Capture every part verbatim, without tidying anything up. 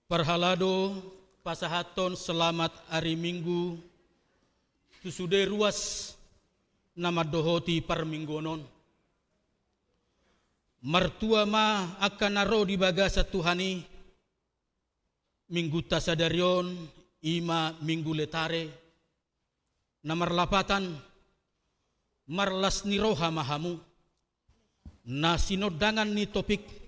Parhalado, pasahathon selamat ari Minggu tu sude ruas na mandohoti parmingguon on. Martua ma angka na ro di bagasan Tuhan i. Minggunta sadari on, i ma Minggu Letare, na marlapatan, marlas ni roha ma hamu, na sinondangan ni topik,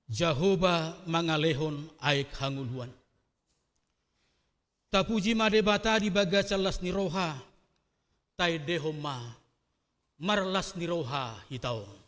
Jahowa mangalehon aek hangoluan. Tapuji ma Debata di bagasan las ni roha, taendehon ma, marlas ni roha hita on.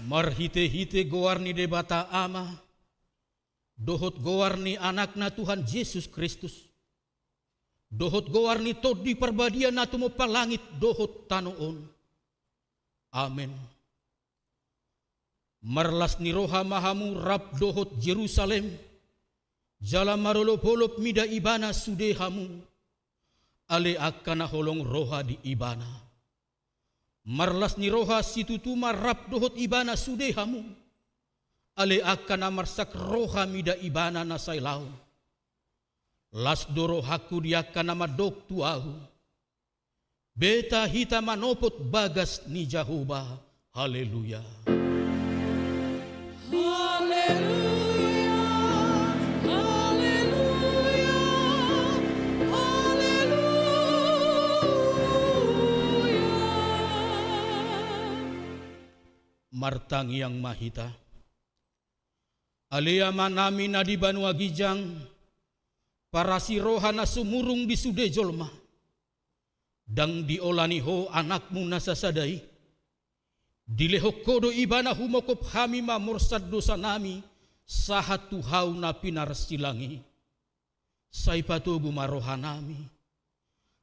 Marhitehite goar ni Debata Ama, dohot goar ni Anakna Tuhan Jesus Kristus, dohot goar ni Tondi Parbadia na tumompa langit dohot tano on. Amen. Marlas ni roha ma hamu rap dohot Jerusalem, jala marolopolop mida ibana sude hamu, ale angka na holong roha di ibana. Marlas ni roha situtu ma rap dohot ibana sude hamu, ale angka na marsak roha mida ibana na sai laho. Las do rohangku di angka na mandok tu ahu. Beta hita manopot bagas ni Jahowa. Haleluya. Haleluya, haleluya, haleluya. Martangiang ma hita. Ale Amanami na di banua ginjang, parasi roha na sumurung di sude jolma. Ndang diolani Ho Anakmu na sasada i. Dilehon Ho do Ibana humongkop hami mamorsan dosanami, sahat tu hau na pinarsilang i. Sai patogu ma rohanami.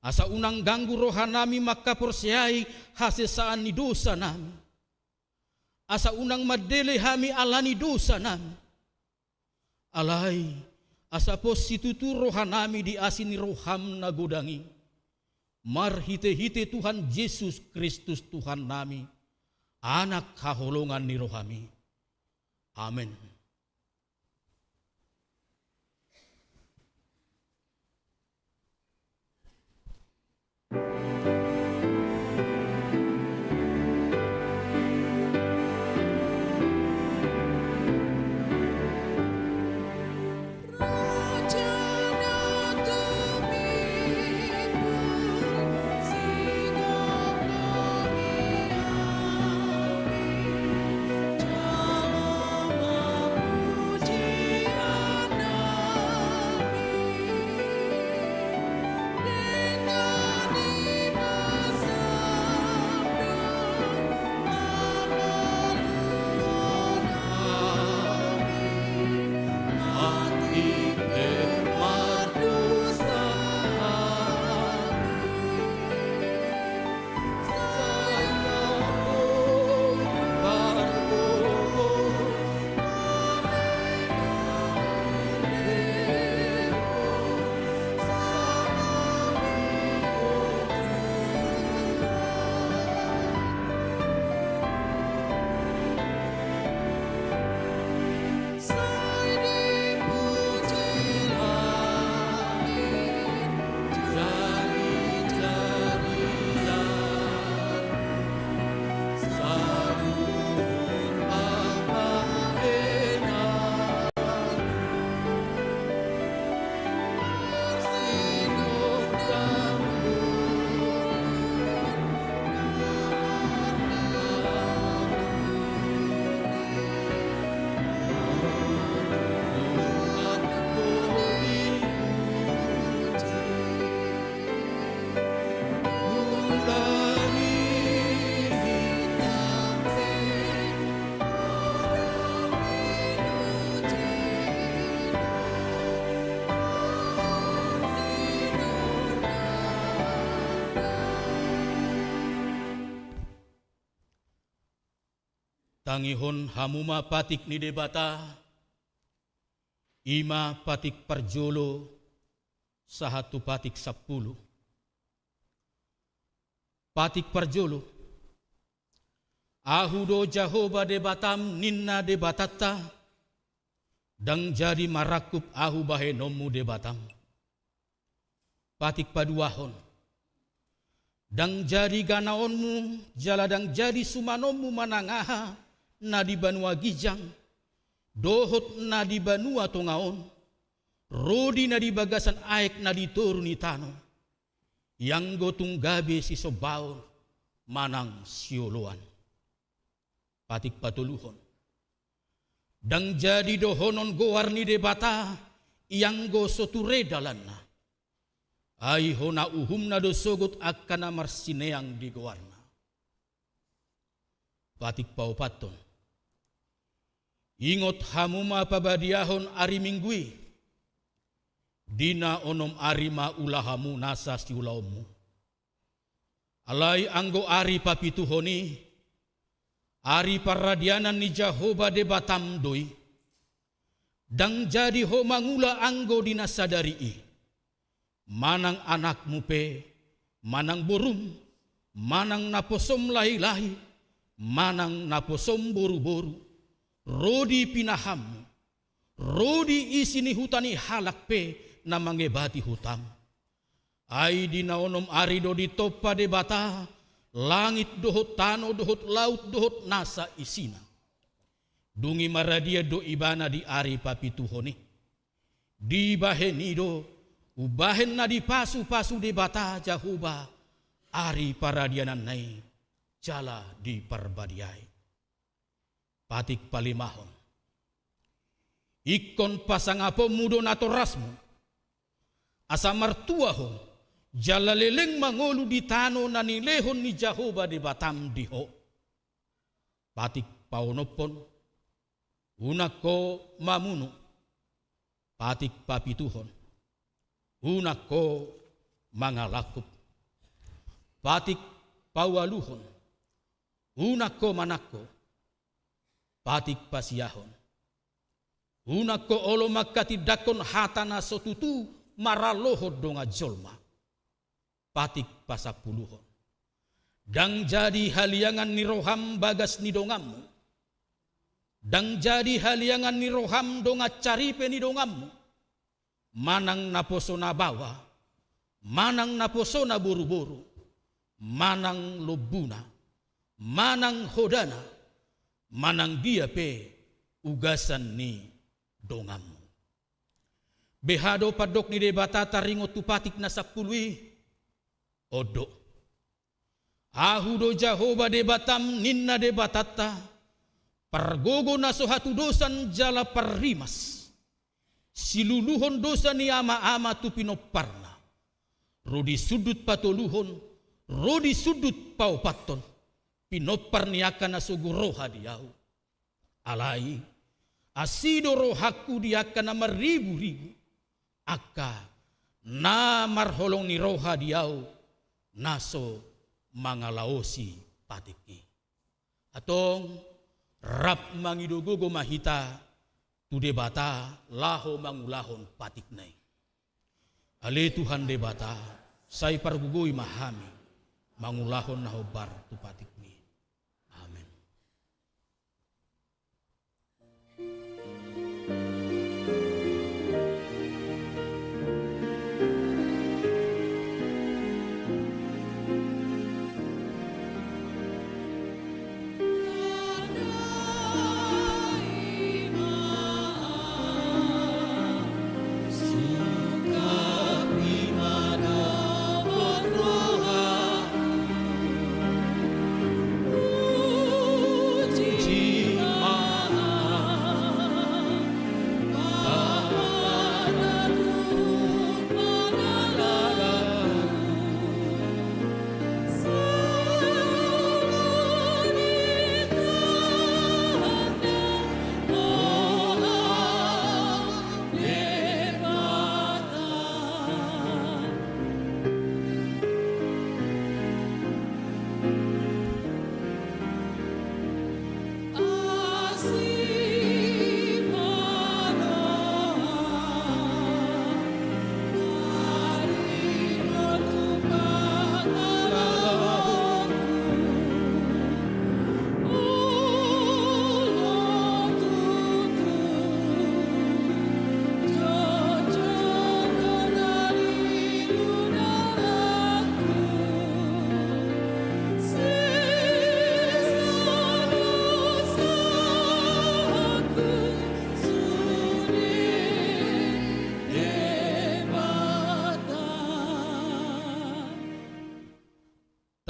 Asa unang ganggu rohanami mangkaporseai hasesaan ni dosanami. Asa unang mandele hami ala ni dosanami. Alai, asa pos situtu rohanami di asi ni roham na godang i. Marhitehite Tuhan Jesus Kristus Tuhannami, Anak haholongan ni rohami. Amen. Tangihon hamu ma patik ni Debata, i ma patik parjolo sahat tu patik sampulu. Patik parjolo. Ahu do Jahowa Debatam, ninna Debatanta, ndang jadi marangkup ahu bahenonmu Debatam. Patik paduahon. Ndang jadi ganaonmu, jala ndang jadi sumanonmu manang aha na di banua ginjang, dohot na di banua tonga on, ro di na di bagasan aek na di toru ni tano, ianggo tung gabe sisombaon manang sioloan. Patik patoluhon. Ndang jadi dohonon goar ni Debata, ianggo so ture dalanna. Ai hona uhumna do sogot angka na marsineang di goarna. Patik paopathon. Ingot hamu ma pabadiahon ari Minggu i, di na onom ari ma ula hamu nasa siulaonmu. Alai anggo ari papituhon i, ari paradianan ni Jahowa Debatam do i. Ndang jadi ho mangula anggo di na sadari i. Manang anakmu pe, manang borum, manang naposom lahilahi, manang naposom boruboru, ro di pinahanmu, ro di isi ni huta ni halak pe na mangebati hutam. Ai di na onom ari do ditompa Debata langit dohot tano dohot laut dohot nasa isina. Dung i maradian do ibana di ari papituhon i. Dibahen i do, umbahen na dipasupasu Debata Jahowa ari paradiananna i jala diparbadiai. Patik palimahon. Ingkon pasangaponmu do natorasmu, asa martua ho, jala leleng mangolu di tano na nilehon ni Jahowa Debatam di ho. Patik paonomhon. Unang ho mamunu. Patik papituhon. Unang ho mangalangkup. Patik paualuhon. Unang ho manangko. Patik pasiahon. Unang ho olo mangkatindangkon hata na so tutu maralohon dongan jolma. Patik pasampuluhon. Ndang jadi haliangan ni roham bagas ni donganmu. Ndang jadi haliangan ni roham dongan saripe ni donganmu. Manang naposona baoa, manang naposona boruboru, manang lombuna, manang hodana, manang dia pe ugasan ni donganmu. Beha do pandok ni Debata taringot tu patik na sampulu i? On do. Ahu do Jahowa Debatam, ninna Debatanta, pargogo na so hatudosan jala parrimas, siluluhon dosa ni amaama tu pinomparna, ro di sundut patoluhon, ro di sundut paopathon, pinompar ni angka na sogo roha di ahu. Alai, asi do rohangku di angka na marriburibu, angka na marholong ni roha di ahu, na so mangalaosi patik i. Antong, rap mangido gogo ma hita tu Debata laho mangulahon patikna i. Ale Tuhan Debata, sai pargogoi ma hami mangulahon na hombar tu patikmi. Amen.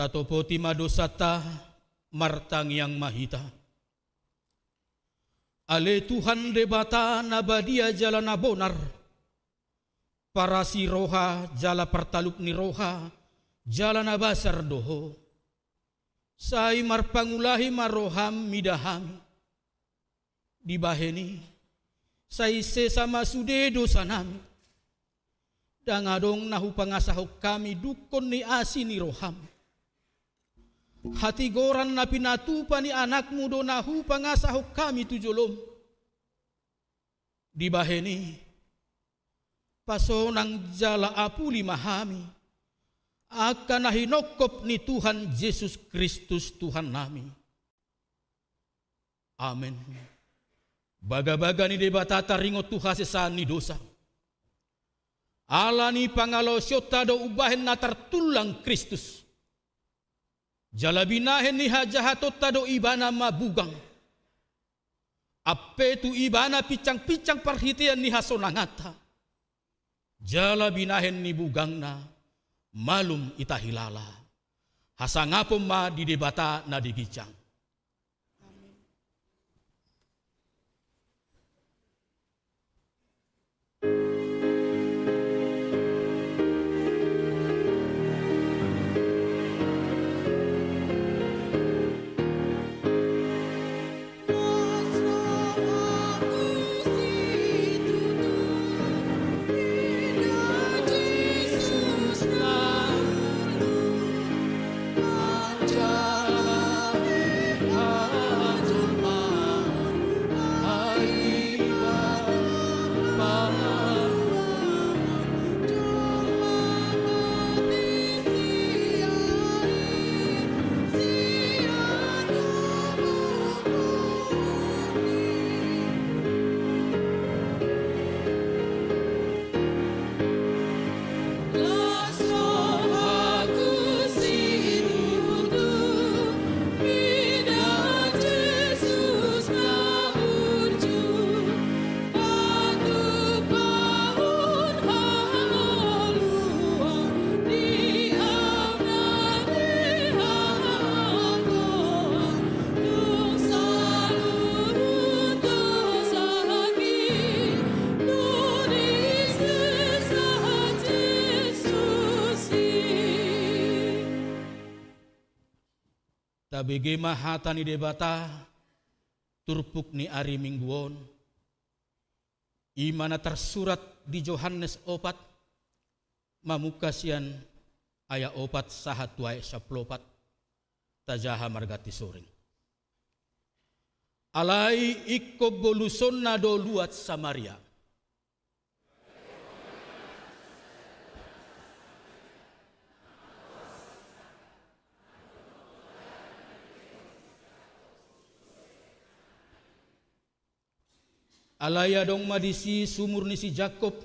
Tatopoti ma dosanta, martangiang ma hita. Ale Tuhan Debata na badia jala na bonar, parasi roha jala partalup ni roha, jala na basar do Ho. Sai marpangulahi ma roham mida hami. Dibahen i, sai sesa ma sude dosanami. Ndang adong na hupangasahon hami dungkon ni asi ni roham. Hatigoran na pinatupa ni anakmu do na hupangasahon hami tu jolom. Dibahen i, pasonang jala apuli ma hami, angka na hinongkop ni Tuhan Jesus Kristus Tuhannami. Amen. Bagabaga ni Debata taringot tu hasesaan ni dosa. Ala ni pangalaosionta do umbahen na tartullang Kristus. Jala binahen ni hajahatonta do Ibana mabugang. Ampe tu Ibana pinsangpinsang parhitean ni hasonanganta. Jala binahen ni bugangna, malum ita hilala. Hasangapon ma di Debata na di ginjang. Amen. Tabege ma hata ni Debata, turpuk ni ari Minggu on. I ma na tarsurat di Johannes opat, mamungka sian ayat opat sahat tu ayat sampulu opat. Tajaha marganti soring. Alai ingkon bolusonna do luat Samaria. Alai adong ma disi sumur ni si Jakkob.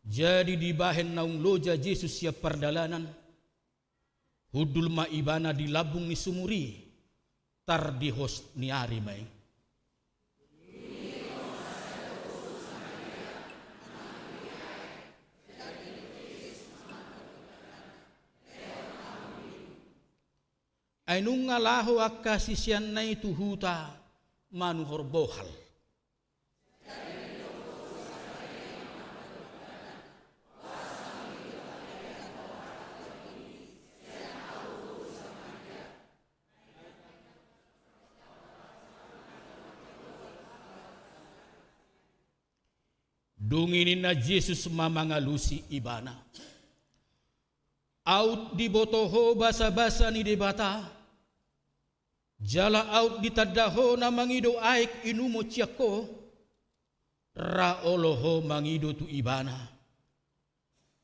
Jadi dibahen naung loja Jesus sian pardalanan, hundul ma Ibana di lambung ni sumur i, tar di hos ni ari ma i. Ai nunga laho angka siseanna i tu huta manuhor bohal. Dung i ninna Jesus ma mangalusi ibana. Aut diboto ho basabasa ni Debata, jala aut ditanda ho na mangido aek inumon sian ho, ra olo ho mangido tu Ibana.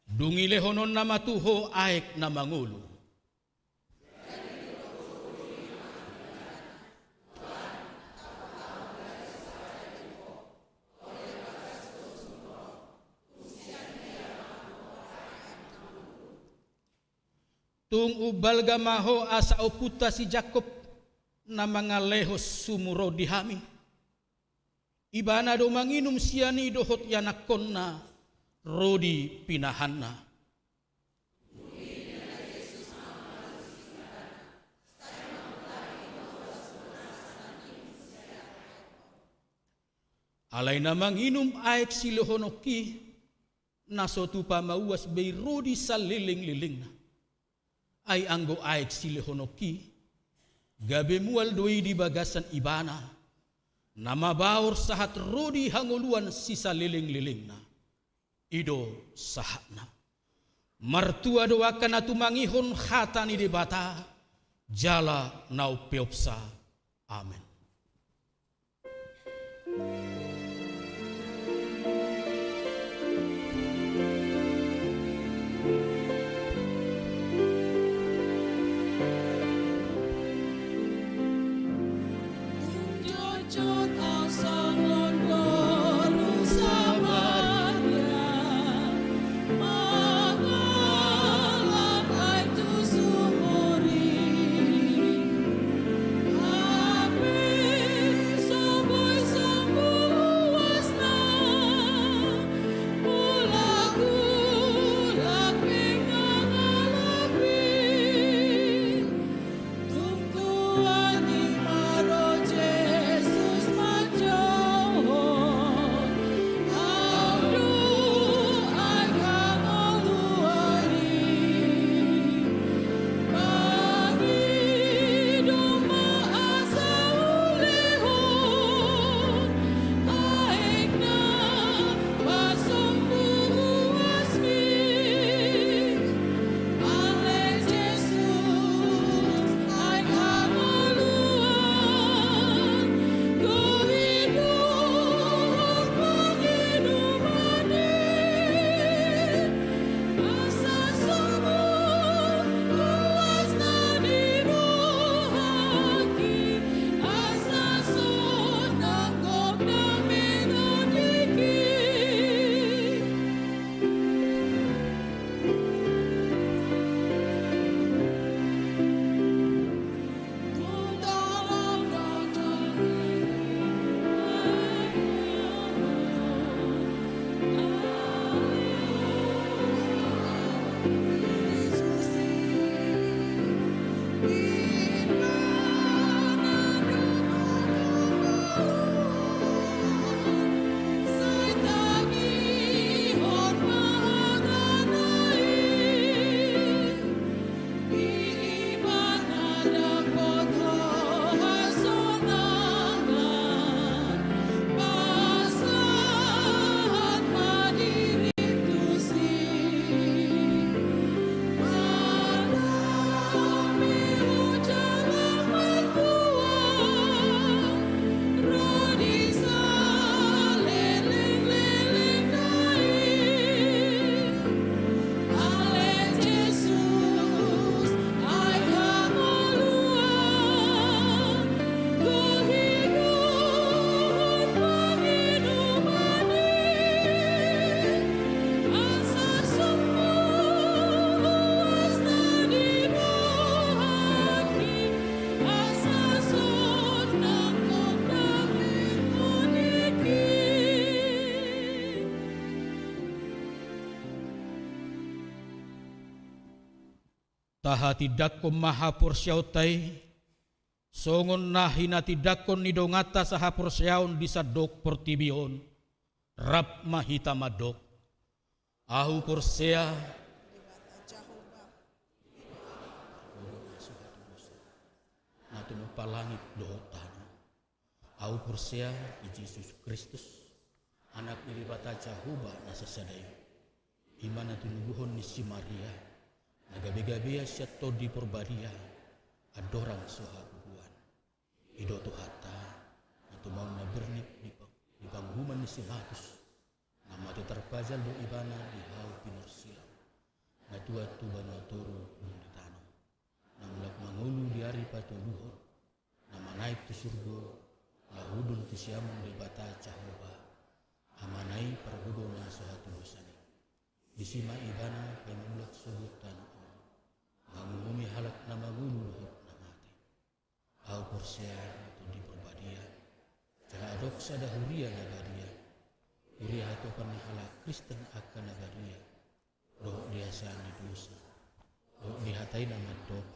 Dung i lehononna ma tu ho aek na mangolu. Tung umbalga ma ho asa ompunta si Jakkob na mangalehon sumur on di hami. Ibana do manginum sian i dohot ianakkonna ro di pinahanna. Alai na manginum aek silehononki, na so tupa mauas be i ro di salelenglelengna. Ai anggo aek silehononki, gabe mual do i di bagasan ibana, na mabaor sahat ro di hangoluan sisalelenglelengna. I do sahatna. Martua do angka na tumangihon hata ni Debata, jala na umpeopsa. Amen. Tahatindangkon ma haporseaonta i, songon na hinatindangkon ni donganta sahaporseaon di sandok portibi on. Rap ma hita mandok. Ahu porsea. Na tumompa langit dohot tano. Ahu porsea di Jesus Kristus, Anak ni Debata Jahowa na sasada i. I ma na tinubuhon ni si Maria, na gabegabean sian Tondi Porbadia, andorang so habubuhan. I do Tuhanta, na tumaon na bernit di pa-, di panguhuman ni si Pilatus, na mate tarpajal do ibana di hau pinorsilang, na tuat tu banua toru dung di tano, na mulak mangolu di ari patoluhon, na manaek tu surgo, laho udon tu siamun Debata Jahowa, Amana i pargogo na so hatudosan i. Disi ma ibana paima mulak sogot tano on, manguhumi halak na mangolu dohot na mate. Ahu porsea tu Tondi Porbadia, jala adong sada huria na badia, huria hatopan ni halak Kristen angka na badia, dohot di hasaan ni dosa, dohot di hata i na mandok,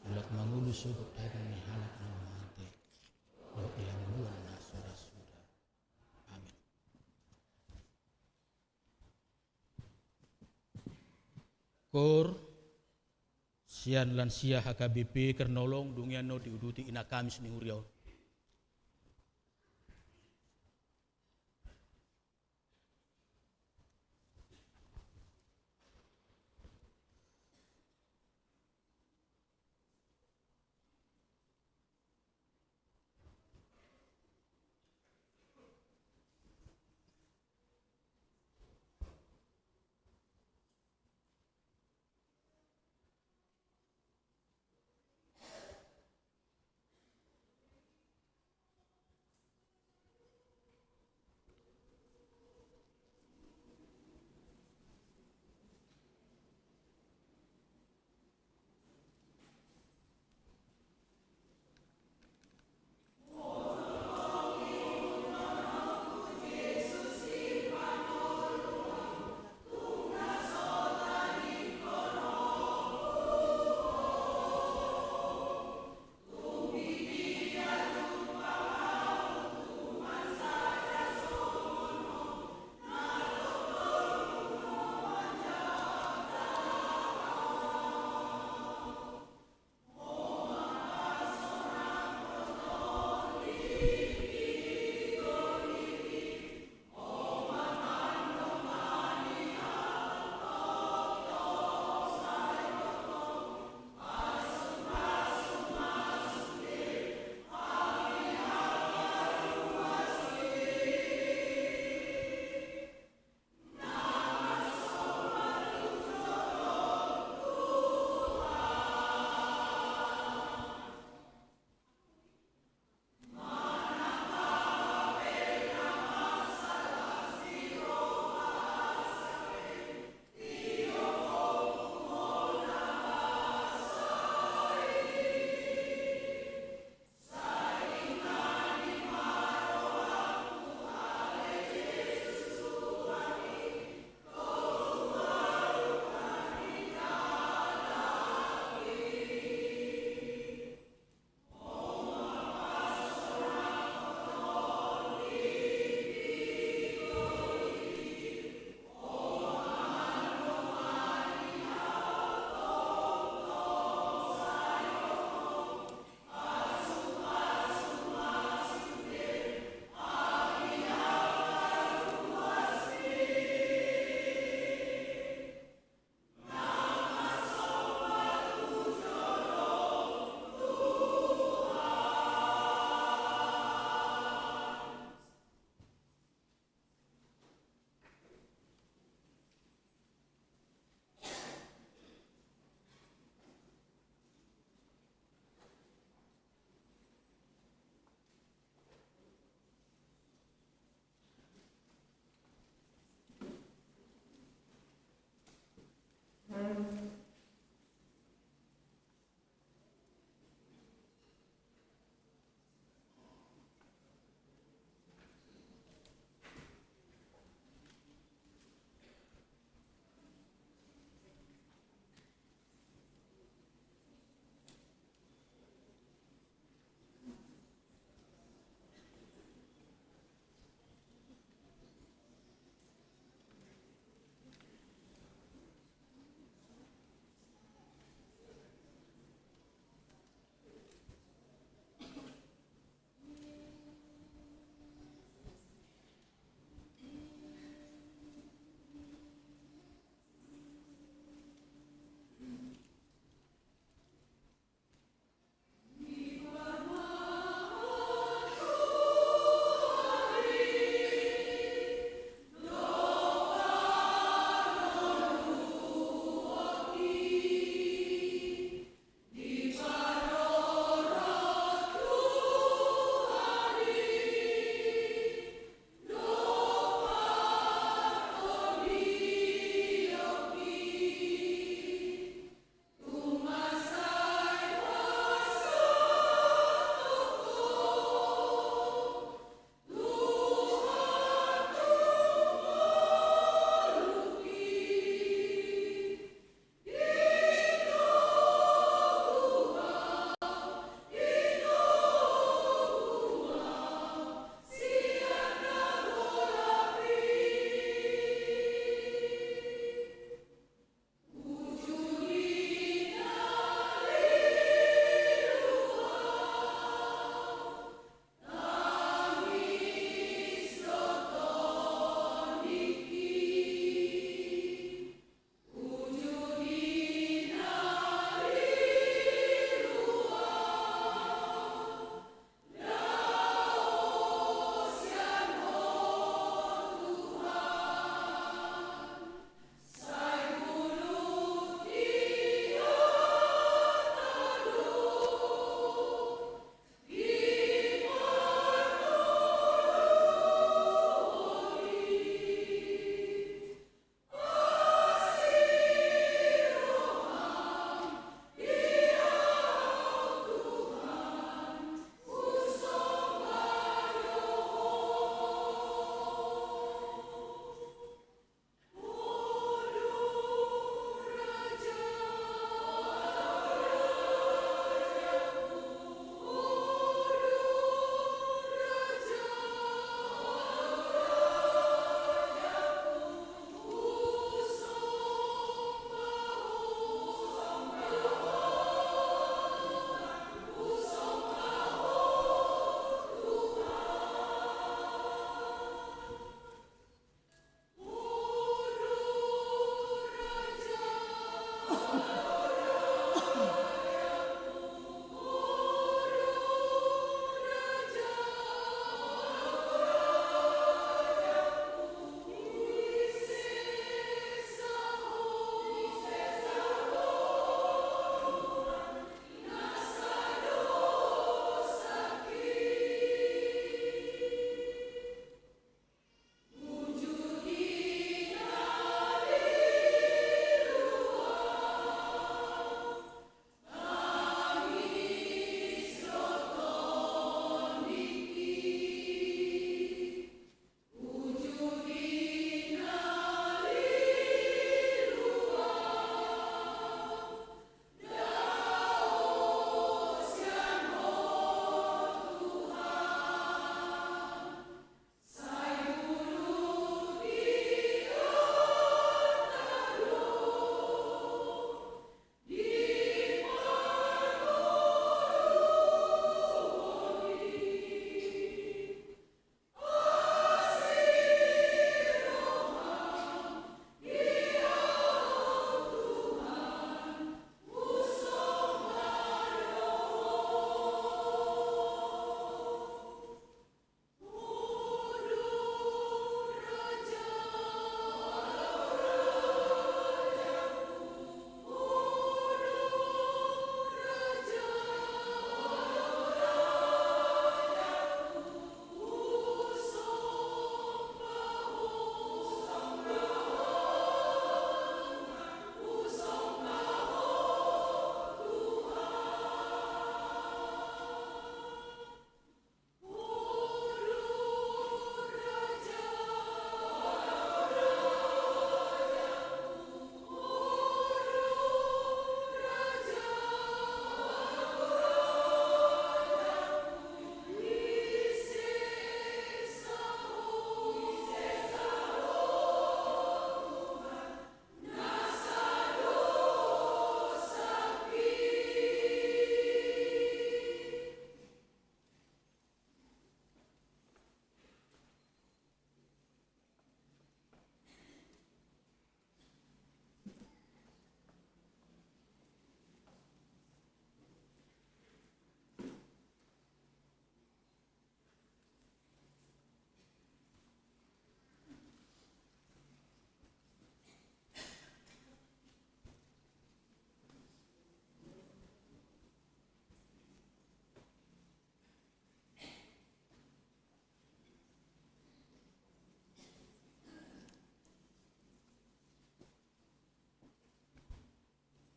mulak mangolu sogot hami ni halak na mate, dohot di hangoluan na so ra suda. Amen. Kor sian lansia H K B P Kernolong, dung i annon diuduti Inang Kamis ni huria on.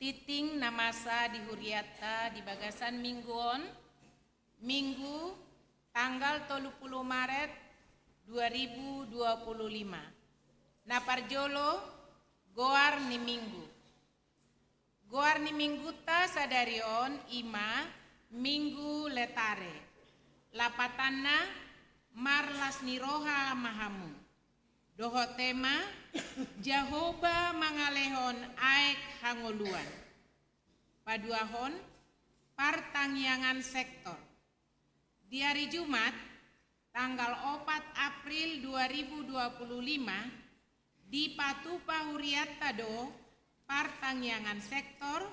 Tingting na masa di huriatta di bagasan minggu on, Minggu tanggal tolu pulu Maret dua ribu dua pulu lima. Na parjolo, goar ni minggu. Goar ni mingguta sadari on i ma Minggu Letare. Lapatanna, marlas ni roha ma hamu. Dohot tema, Jahowa mangalehon aek hangoluan. Paduahon, partangiangan sektor. Di ari Jumat, tanggal opat April dua ribu dua pulu lima, dipatupa huriatta do partangiangan sektor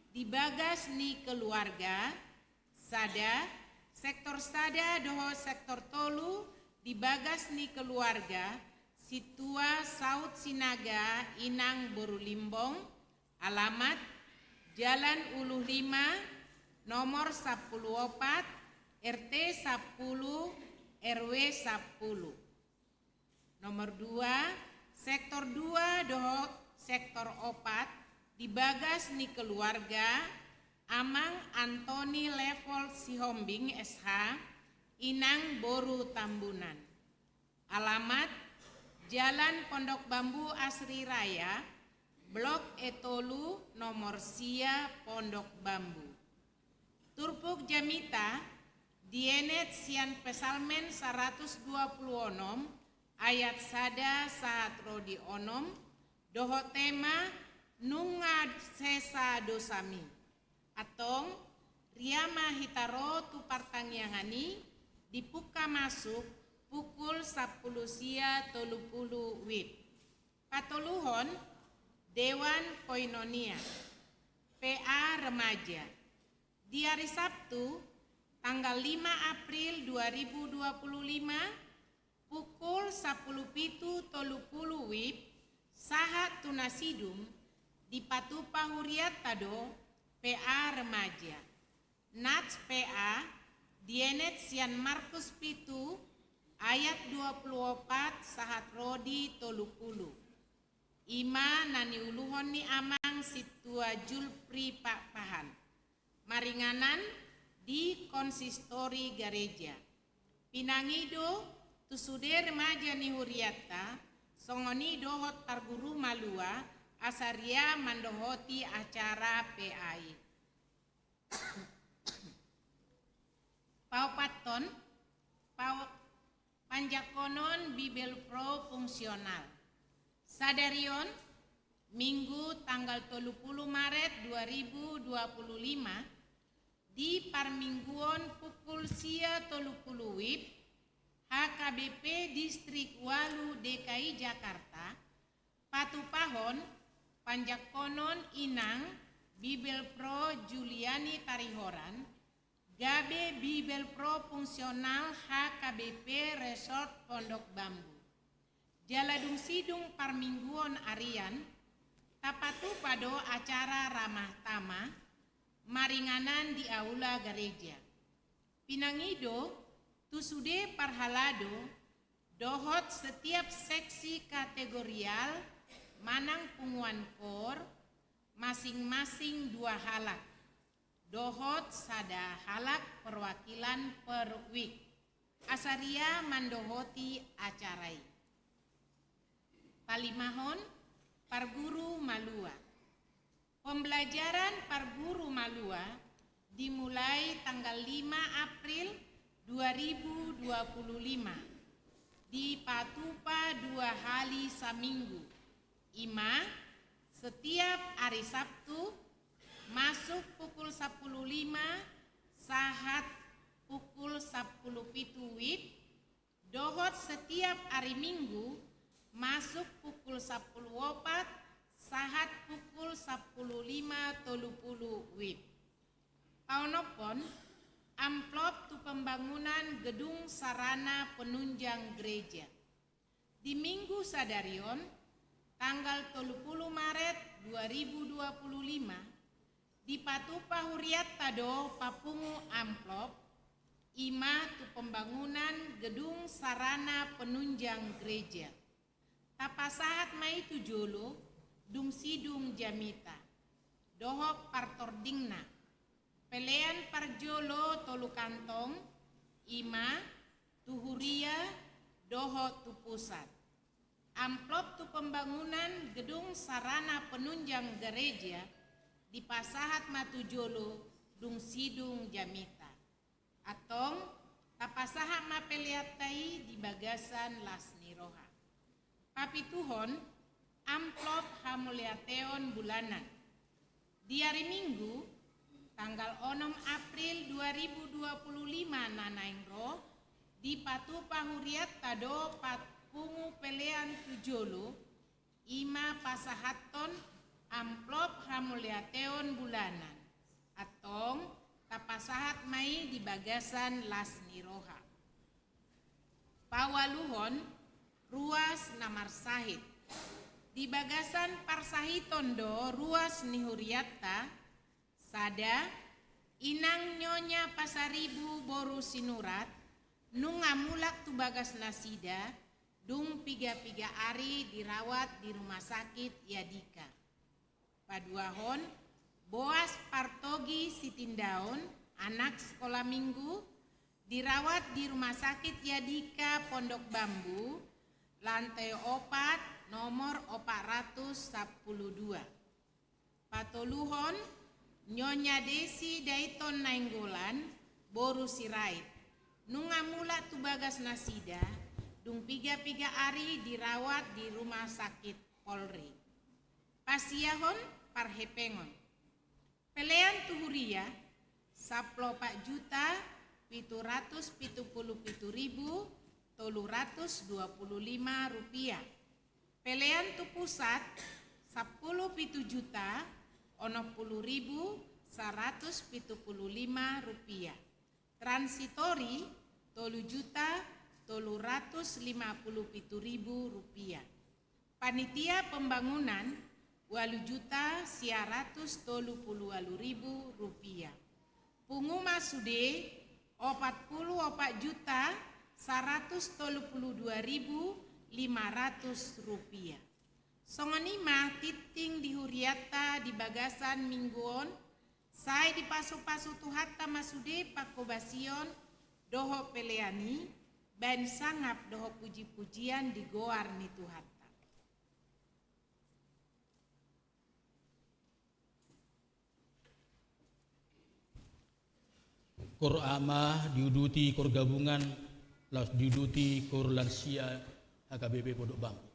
di bagas ni keluarga, sada, sektor sada dohot sektor tolu di bagas ni keluarga, Sintua Saut Sinaga Inang Boru Limbong, alamat Jalan Uluh Lima, nomor sampulu opat, R T sampulu, R W sampulu. Nomor dua, sektor dua dohot sektor opat di bagas ni keluarga Amang Antoni Level Sihombing S H, Inang Boru Tambunan. Alamat, Jalan Pondok Bambu Asri Raya, Blok E tolu, nomor sia, Pondok Bambu. Turpuk jamita dienet sian Psalmen saratus dua pulu onom ayat sada sahat ro di onom, dohot tema nunga sesa dosami. Antong, ria ma hita ro tu partangiangan i, dipungka masuk pukul sampulu sia tolu pulu wib. Patoluhon, Dewan Koinonia, P A Remaja. Di ari Sabtu, tanggal lima April dua ribu dua pulu lima, pukul sampulu pitu tolu pulu wib, sahat tu na sidung, dipatupa huriatta do P A Remaja. Nats P A, dienet sian Markus pitu, ayat dua pulu opat sahat ro di tolu pulu. I ma na niuluhon ni Amang Sintua Julpri Pakpahan. Maringanan di konsistori gareja. Pinangido tu sude remaja ni huriatta, songon i dohot parguru malua, asa ria mandohoti acara P A i. Paopathon, pao-, panjangkonon Bibel Pro fungsional. Sadari on, Minggu tanggal tolu pulu Maret dua ribu dua pulu lima, di parmingguon pukul sia tolu pulu wib, H K B P Distrik ualu D K I Jakarta, patupahon panjangkonon Inang Bibel Pro Juliani Tarihoran, gabe Bibel Pro fungsional H K B P Resort Pondok Bambu. Jala dung sidung parmingguon arian, tapatupa do acara ramah tamah maringanan di aula gareja. Pinangido tu sude parhalado dohot setiap seksi kategorial manang punguan koor, masing-masing dua halak, dohot sada halak perwakilan per wik, asa ria mandohoti acara i. Palimahon, parguru malua. Pembelajaran parguru malua dimulai tanggal lima April dua ribu dua puluh lima, dipatupa dua hali saminggu, i ma setiap ari Sabtu masuk pukul sampulu lima sahat pukul sampulu pitu wib, dohot setiap ari Minggu masuk pukul sampulu opat sahat pukul sampulu lima tolu pulu wib. Paonomhon, amplop tu pembangunan gedung sarana penunjang gereja. Di Minggu sadari on, tanggal tolu pulu Maret dua ribu dua puluh lima, dipatupa huriatta do papungu amplop, i ma tu pembangunan gedung sarana penunjang gereja. Tapasahat ma i tu jolo, dung sidung jamita. dohot partordingna. Pelean parjolo tolu kantong, i ma tu huria dohot tu pusat. Amplop tu pembangunan gedung sarana penunjang gareja dipasahat ma tu jolo dung sidung jamita. Antong, tapasahat ma peleanta i di bagasan las ni roha. Papituhon, amplop hamauliateon bulanan. Di ari Minggu, tanggal onom April dua ribu dua puluh lima na naeng ro, dipatupa hurianta do pat pungu pelean tu jolo, i ma pasahathon amplop hamauliateon bulanan. Antong, tapasahat ma i di bagasan las ni roha. Paualuhon, ruas na marsahit. Di bagasan parsahiton do ruas ni hurianta. Sada, inang Nyonya Pasaribu boru Sinurat, nunga mulak tu bagas nasida, dung piga-piga ari dirawat di rumah sakit Yadika. Paduahon, Boas Partogi Sitindaon, anak sekolah minggu, dirawat di rumah sakit Yadika Pondok Bambu, lantai opat, nomor opat ratus sapuluh dua. Patoluhon, Nyonya Desi Daiton Nainggolan, boru Sirait, nunga mulak tu bagas nasida, dung piga-piga ari dirawat di rumah sakit Polri. Pasiahon parhepengon. Pelean tu huria, sampulu opat juta pitu ratus pitu pulu pitu ribu tolu ratus dua pulu lima rupiah. Pelean tu pusat, sampulu pitu juta onom pulu ribu saratus pitu pulu lima rupiah. Transitori, tolu juta tolu ratus lima pulu pitu ribu rupiah. Panitia pembangunan, ualu juta sia ratus tolu pulu ualu ribu rupiah. Pungu ma sude, opat pulu opat juta saratus tolu pulu dua ribu lima ratus rupiah. Songon i ma tingting di hurianta di bagasan minggu on, sai dipasu-pasu Tuhanta ma sude panghobasion dohot pelean i, baen sangap dohot puji-pujian di goar ni Tuhanta. Kor ama diuduti kor gabungan, laos diuduti kor lansia H K B P Pondok Bambu.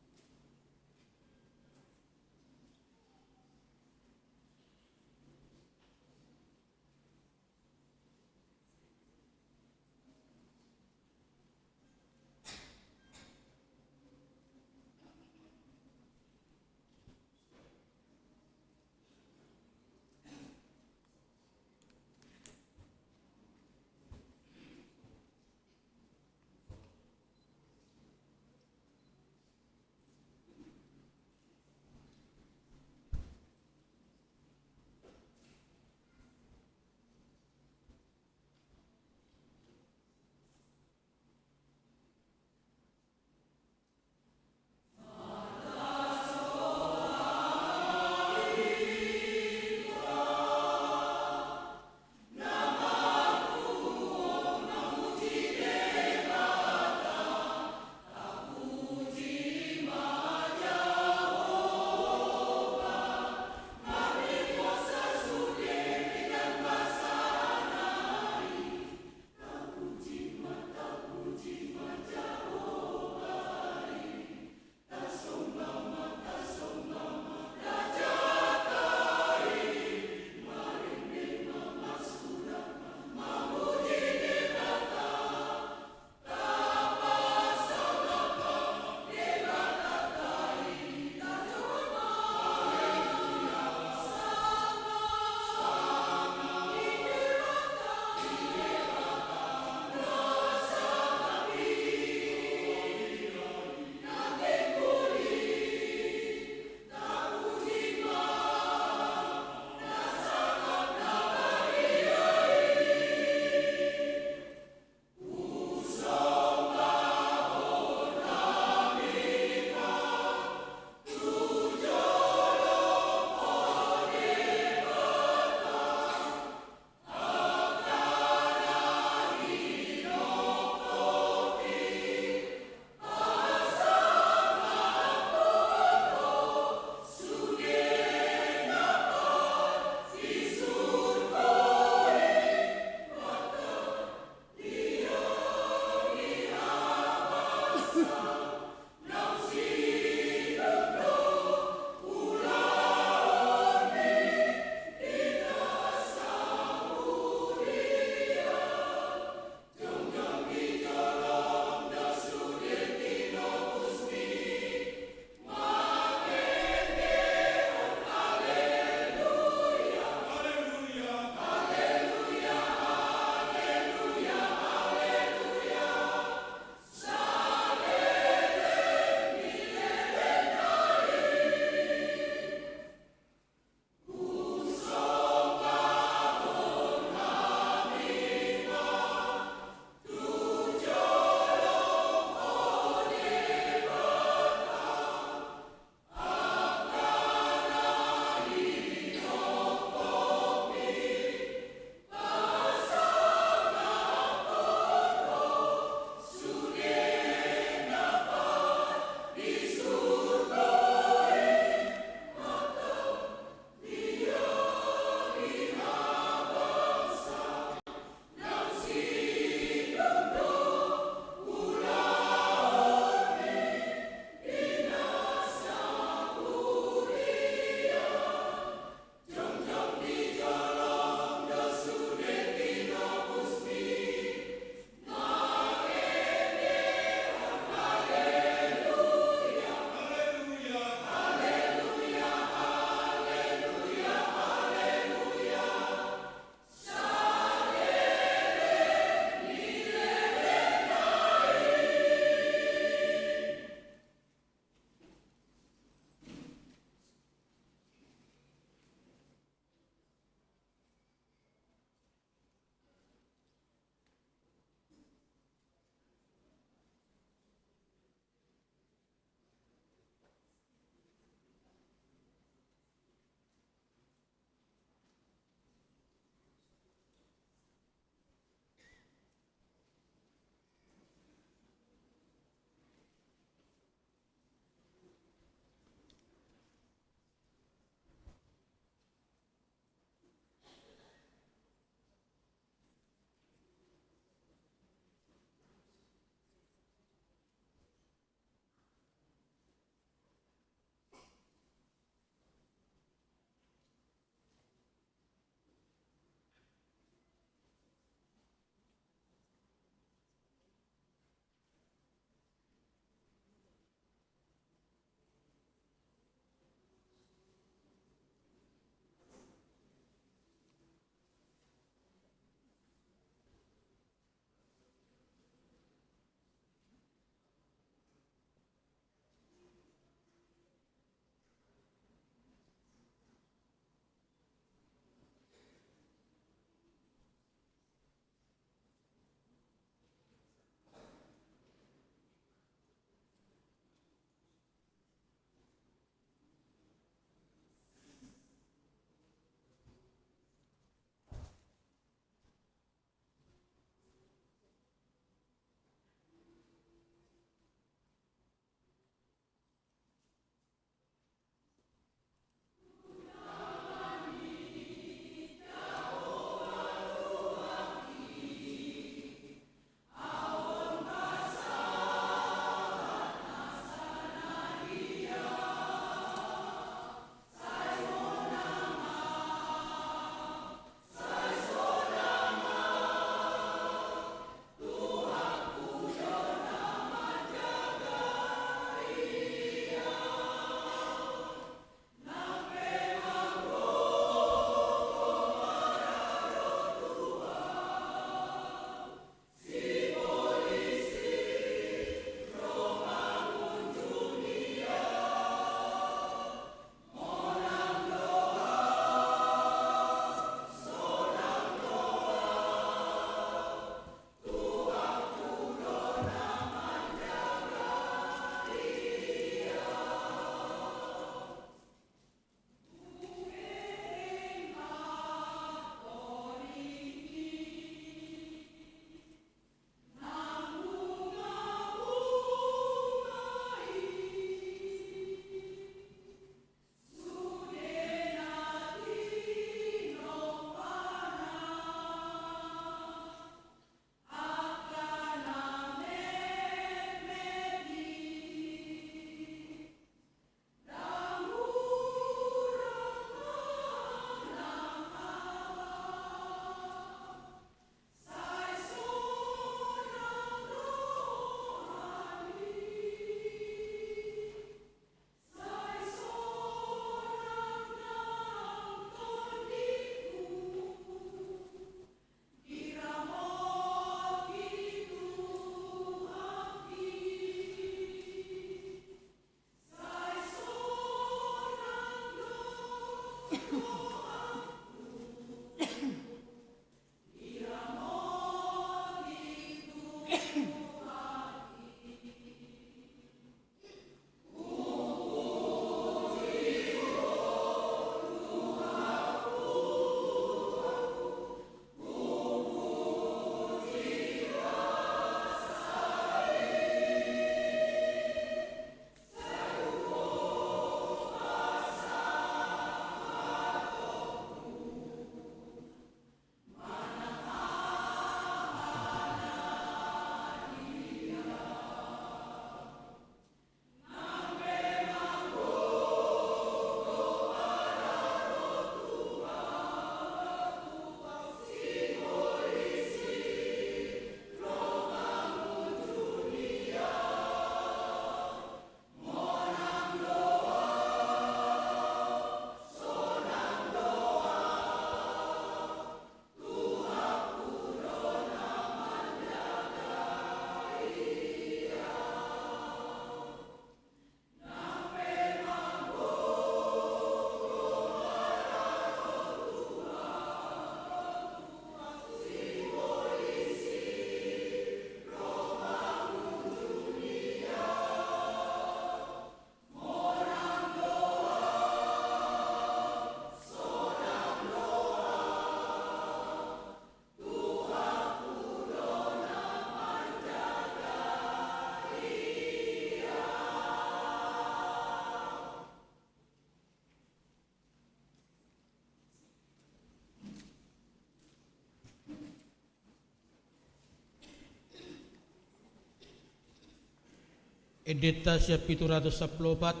Endenta sian pitu ratus sampulu opat,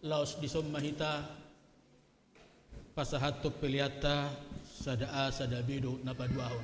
laos dison ma hita pasahathon peleanta, sada A sada B do na paduahon.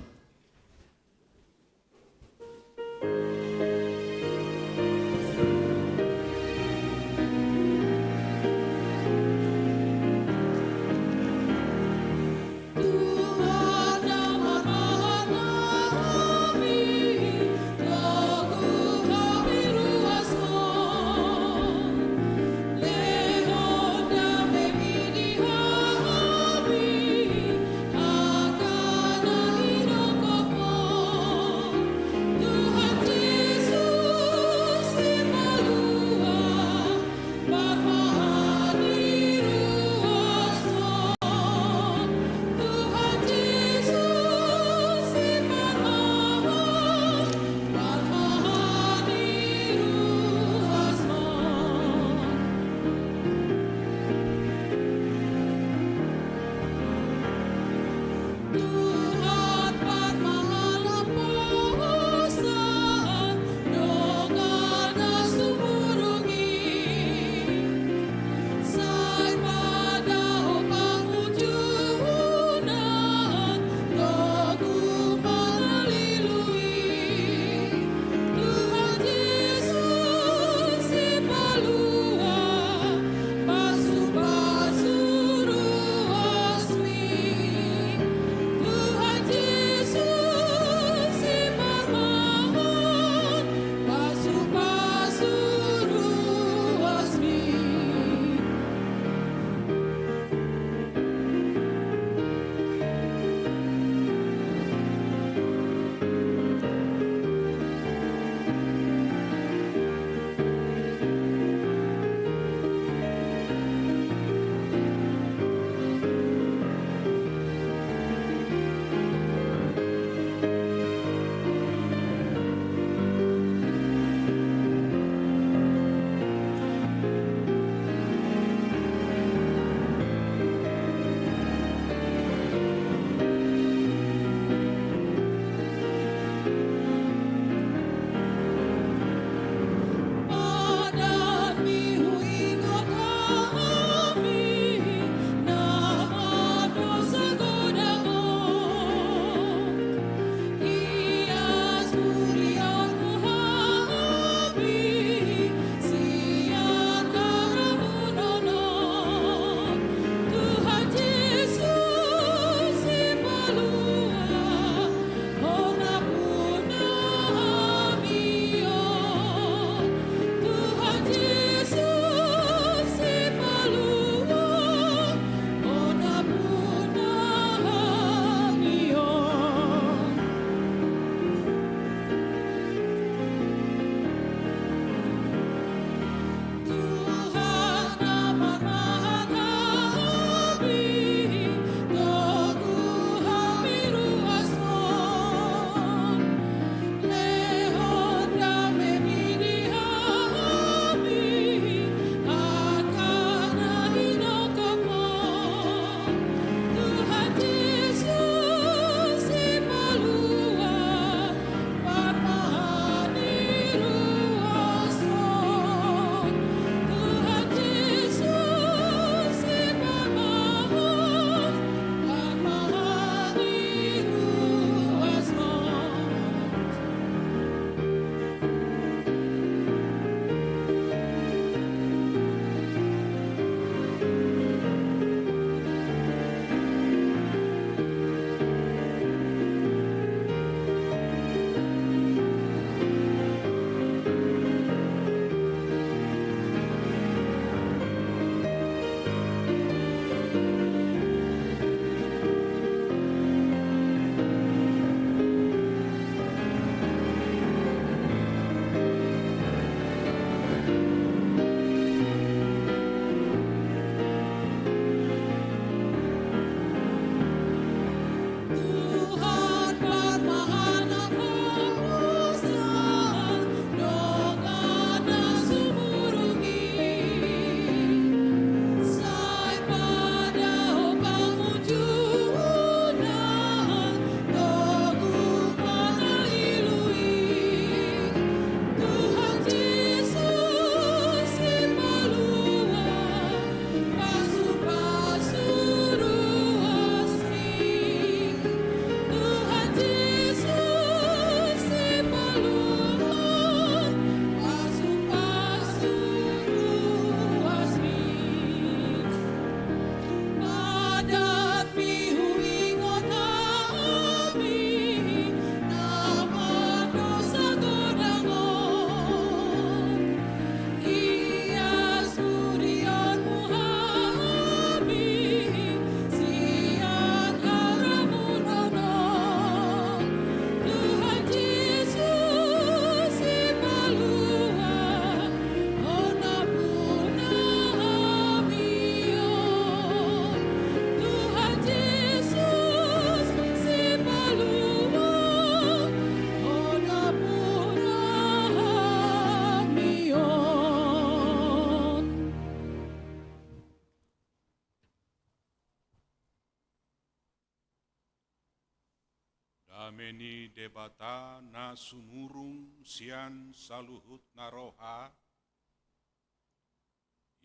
Dame ni Debata na sumurung sian saluhut na roha,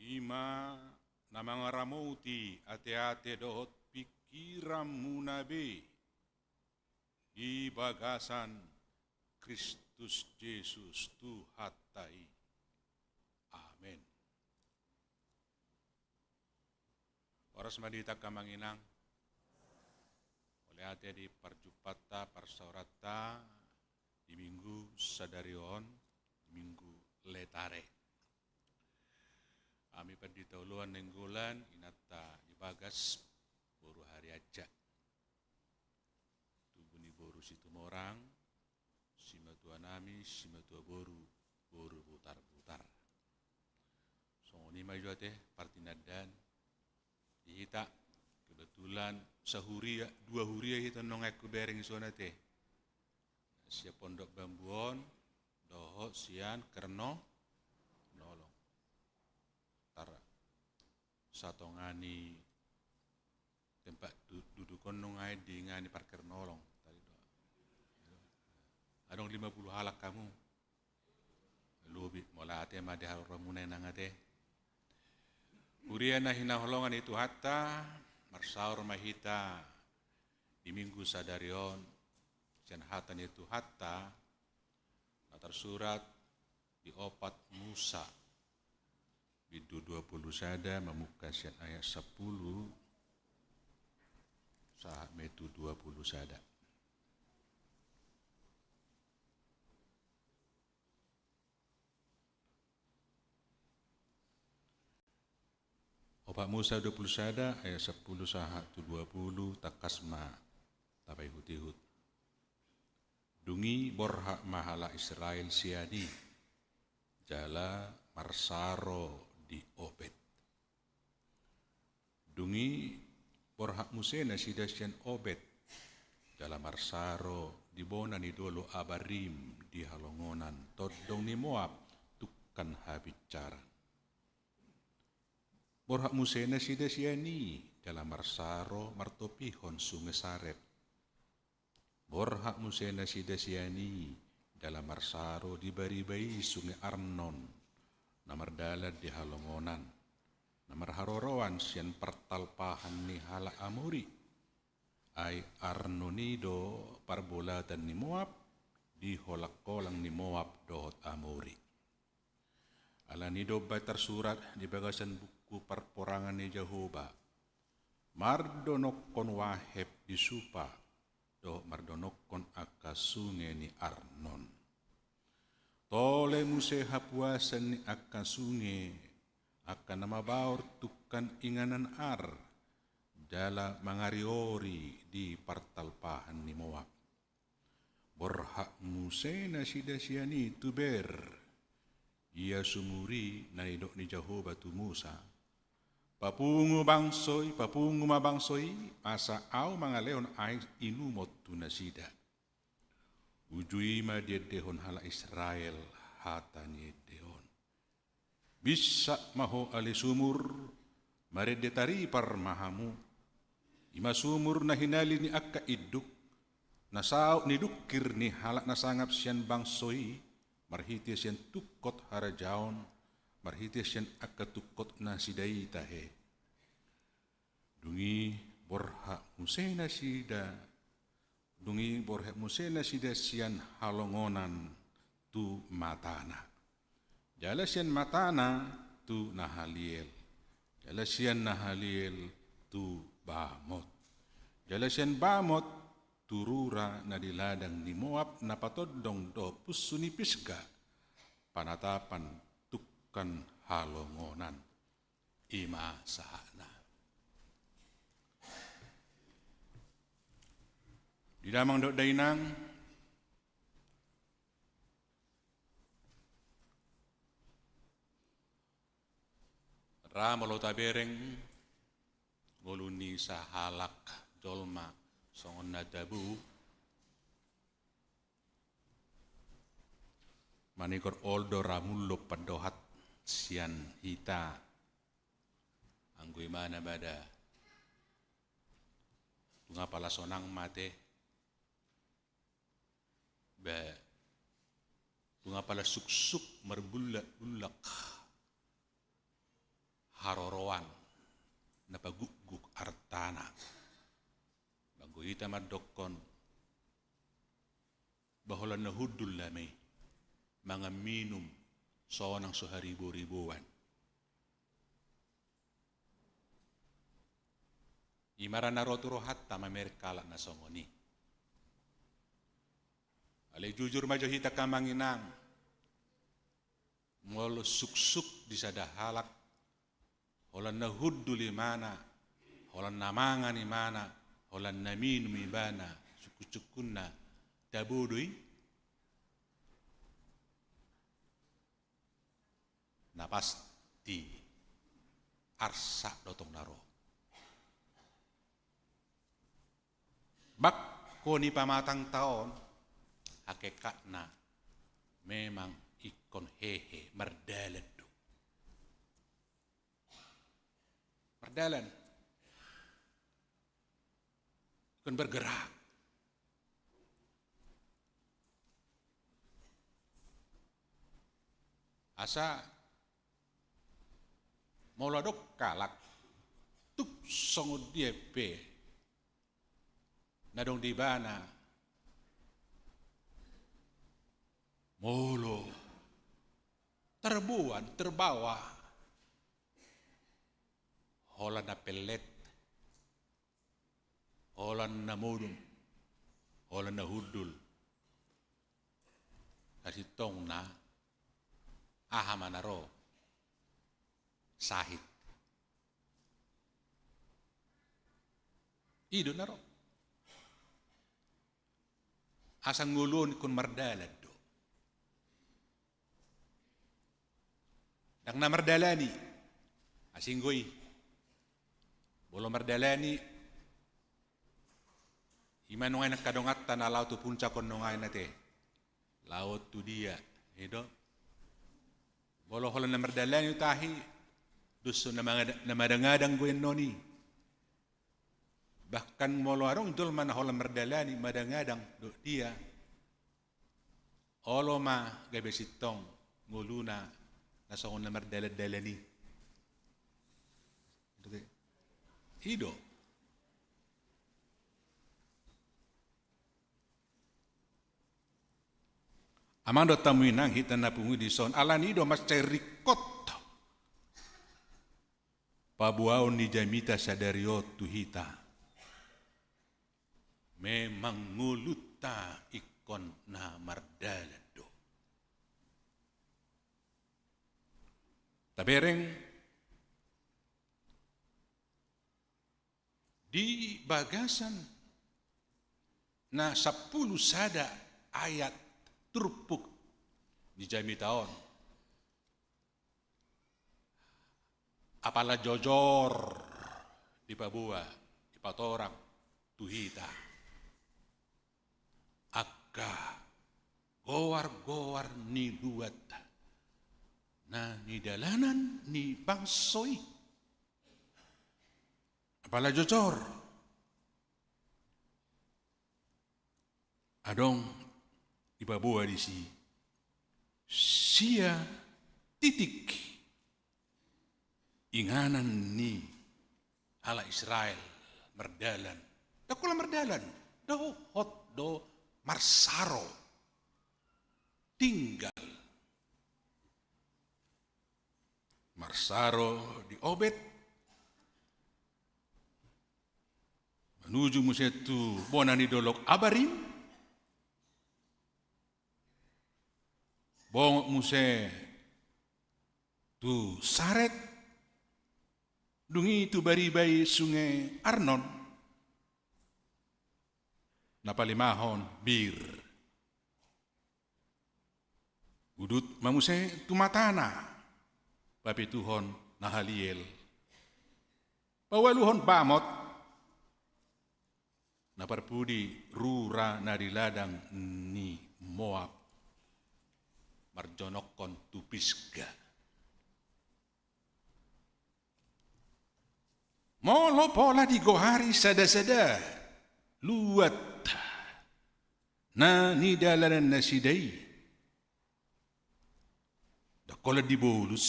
i ma na mangaramoti ateate dohot pingkiranmuna be di bagasan Kristus Jesus Tuhanta i. Amen. Horas ma di hita angka amang inang. Mauliate di parjumpangta, parsaoranta di Minggu sadari on, di Minggu Letare. Hami Pandita Oloan Nainggolan, inanta di bagas, boru Harianja. Tubu ni boru Situmorang, simatua nami, simatua boru, boru Butarbutar. Songon i ma jo ate, partinandaan di hita, kebetulan sahuria, dua huria hita nunga aek hubereng dison ate. Sian Pondok Bambu on, dohot sian Kerno-, Kernolong. Tar satonga ni tempat du-, duduk on nunga i di nga ni parkir nolong. Tadi do. Adong lima puluh halak hamu. Lobi, mauliate ma di haroromuna inang ate. Huria na hinaholongan ni Tuhanta, marsaor ma hita di Minggu sadari on, sian hata ni Tuhanta, na tarsurat di Opat Musa, bindu dua pulu sada, mamungka sian ayat sampulu sahat ma i tu dua pulu sada. Opat Musa dua pulu sada ayat sampulu sahat tu dua pulu, tangkas ma tapaihut-ihut. Dung i borhat ma halak Israel sian i, jala marsaro di Obed. Dung i borhat muse nasida sian Obed, jala marsaro di bona ni dolok Abarim di halongonan tondong ni Moab, tungkan habinsaran. Borhat muse nasida sian i, jala marsaro martopihon sunge Sarep. Borhat muse nasida sian i, jala marsaro di bariba i sunge Arnon, na mardalan di halongonan, na marharoroan sian partalpahan ni halak Amori. Ai Arnon i do parbolatan ni Moab, di holang-holang ni Moab dohot Amori. Alani i do umbahen tarsurat di bagasan buku parporangan ni Jahowa, mardonokkon waheb di Supa, dohot mardonokkon angka sunge ni Arnon. Tole muse hapuasan ni angka sunge, angka na mabaor tungkan inganan Ar, jala mangariori di partalpahan ni Moab. Borhat muse nasida sian i tu ber. Ia sumur i na nidok ni Jahowa tu Musa: Papungu bangso i, papungu ma bangso i, asa ahu mangalehon aek inumon tu nasida. Uju i ma diendehon halak Israel hata ni ende on: Binsak ma ho ale sumur, marende taripar ma hamu. I ma sumur na hinali ni angka induk, na saut ni dungkir ni halak na sangap sian bangso i, marhite sian tungkot harajaon, marhite sian angka tungkot nasida i tahe. Dung i borhat muse nasida, dung i borhat muse nasida sian halongonan tu Matana, jala sian Matana tu Nahaliel, jala sian Nahaliel tu Bamot, jala sian Bamot tu rura na di ladang ni Moab na patondong dohot punsu ni Pisga, panatapan tungkan halongonan. I ma sahatna. Di damang dohot dainang, ra molo tabereng ngolu ni sahalak jolma songon na tabo, manigor ol do ra mullo pandohan sian hita. Anggo i ma na bada, nunga pala sonang ma ate. Ba tung apala suksuk marbullak-bullak haroroan na pagukguk artana. Ba anggo hita mandokkon ba holan na hundul nama i mangan minum sonang so haribo-riboan. I ma ra na ro tu rohanta mamereng halak na songon i. Alai jujur ma jo hita angka amang inang, molo suksuk di sada halak, holan na hundul ibana, holan na mangan ibana, holan na minum ibana, sungkun-sungkunna, tabo do i? Na pasti arsak do tong na ro. Bangko ni pamatangta on, hakekatna memang ingkon hehe, mardalan do. Mardalan. Ingkon bergerak. Asa molo adong halak tung songon dia pe na adong di ibana, molo terbuan, terbawa, holan na pellet, holan na modom, holan na hundul, sasintongna aha ma na ro? Sahit. I do na ro. Asa ngolu on ingkon mardalan do. Ndang na mardalani. Asing do i. Molo mardalani, i ma nuaeng angka donganta na laho tu puncak on nuaeng ate. Laho tu dia, i do. Molo holan na mardalani tahi, dos na mangada-, na madang-adang do annon i. Bahkan molo adong jolma na holan mardalani, madang-adang dohot dia, olo ma gabe sintong ngoluna na songon na mardalan-dalan i. I do. Amang dohot hamu inang, hita na pungu dison, alani i do mansai ringkot paboaon ni jamita sadari on tu hita. Memang ngolunta ingkon na mardalan do. Tabereng di bagasan na sampulu sada ayat turpuk ni jamita on. Apala jojor dipaboa, dipatorang tu hita angka goar-goar ni luat na nidalanan ni bangso i. Apala jojor. Adong dipaboa disi sia titik inganan ni halak Israel mardalan. Ndang pola mardalan, dohot do marsaro, tinggal. Marsaro di Obed, manuju muse tu bona ni dolok Abarim, bongot muse tu Saret, dung i tu bariba i sunge Arnon, na palimahon Bir. Udut ma muse tu matana, papituhon Nahaliel, paualuhon Bamot, na parpudi rura na di ladang ni Moab, marjonokkon tu Pisga. Molo pola digoari sada-sada luat na nidalanan nasida i, ndang holan dibolus,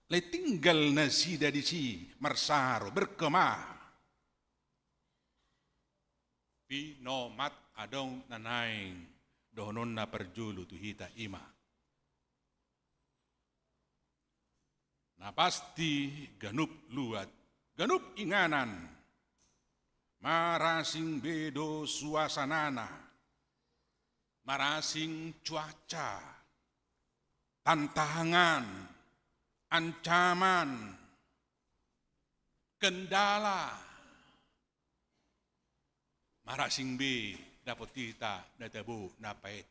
alai tinggal nasida disi marsaro, berkemah. Pinomat adong na naeng dohononna parjolo tu hita, i ma na pasti ganup luat, ganup inganan, marasing be do suasanana, marasing cuaca, tantangan, ancaman, kendala, marasing be dapot hita na tabo na paet.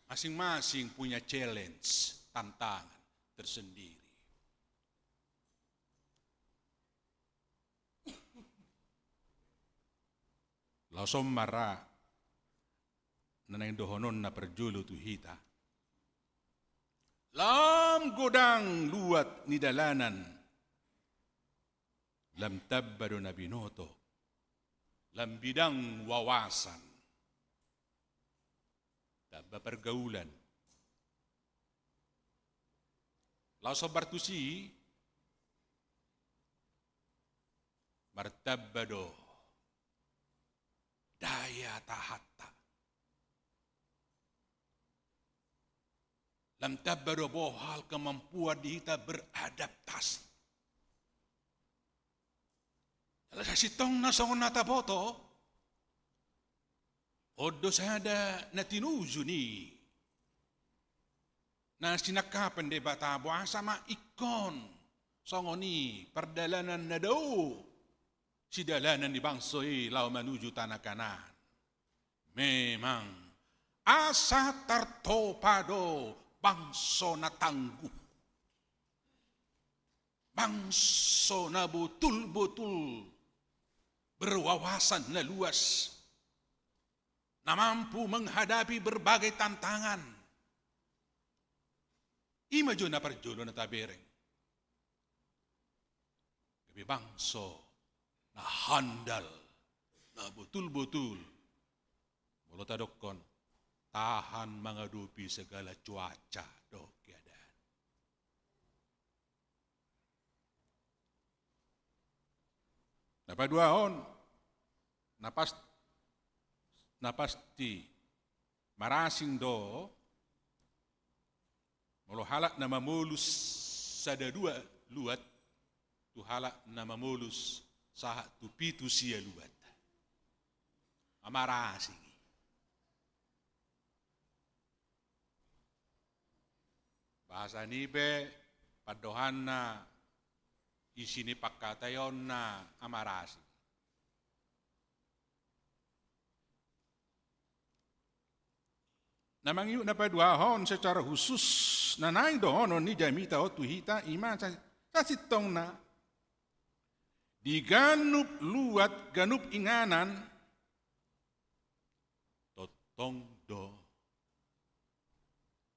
Masing-masing punya challenge, tantangan tersendiri. Laos on ma ra na naeng dohononna parjolo tu hita. Lam godang luat ni dalanan, lam tamba do na binoto, lam bidang wawasan, tamba pargaulan. Laos hombar tusi, martamba do daya tahanta. Lam tamba do bohal kemampuan di hita beradaptasi. Jala sasintongna songon na taboto, on do sada na tinujun i, na sinangkapan Debata, boasa ma ingkon songon i pardalanan na dao sidalanan ni bangso i laho manuju tana Kanaan. Memang asa tartopa do bangso na tangguh, bangso na botul-botul berwawasan na luas, na mampu menghadapi berbagai tantangan. I ma jo na parjolo na tabereng. Gabe bangso na handal, na botul-botul, molo tadokkon, tahan mangadopi segala cuaca dohot keadaan. Na paduahon, na pas-, na pasti marasing do, molo halak na mamolus sada dua luat, tu halak na mamolus sahat tu pitu sia luat. Marasing i. Bahasa ni pe pandohanna, isi ni pangkataionna, marasing. Na mangihut na paduahon secara khusus na naeng dohonon ni jamita on tu hita, i ma sa-, sasintongna, di ganup luat, ganup inganan, tongtong do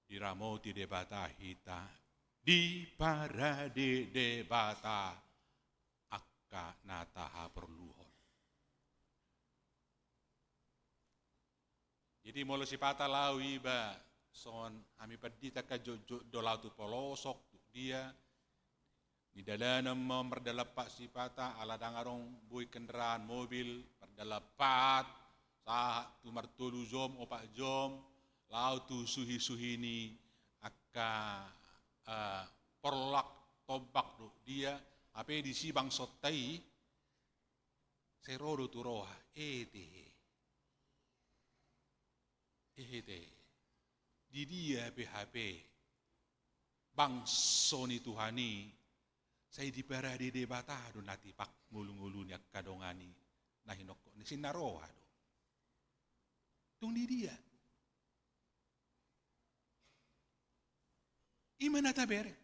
diramoti Debata hita, diparade Debata angka na tahaporluhon. Jadi molo sipata laho iba songon hami pandita angka jotjot do laho tu polosok, tu dia, di dalanan ma mardalan pat sipata, ala ndang adong boi kendaraan, mobil, mardalan pat sahat tu martolu jom, opat jom, laho tu suhi-suhi ni angka, eh, porlak, tombak dohot dia, hape disi bangsonta i, sai ro do tu roha, ete. Ete. Di dia pe hape bangso ni Tuhan i, sai diparade Debata do na tipak ngolu-ngolu ni angka dongan i, na hinokkon ni sinna roha do. Tung di dia. I ma na tabereng.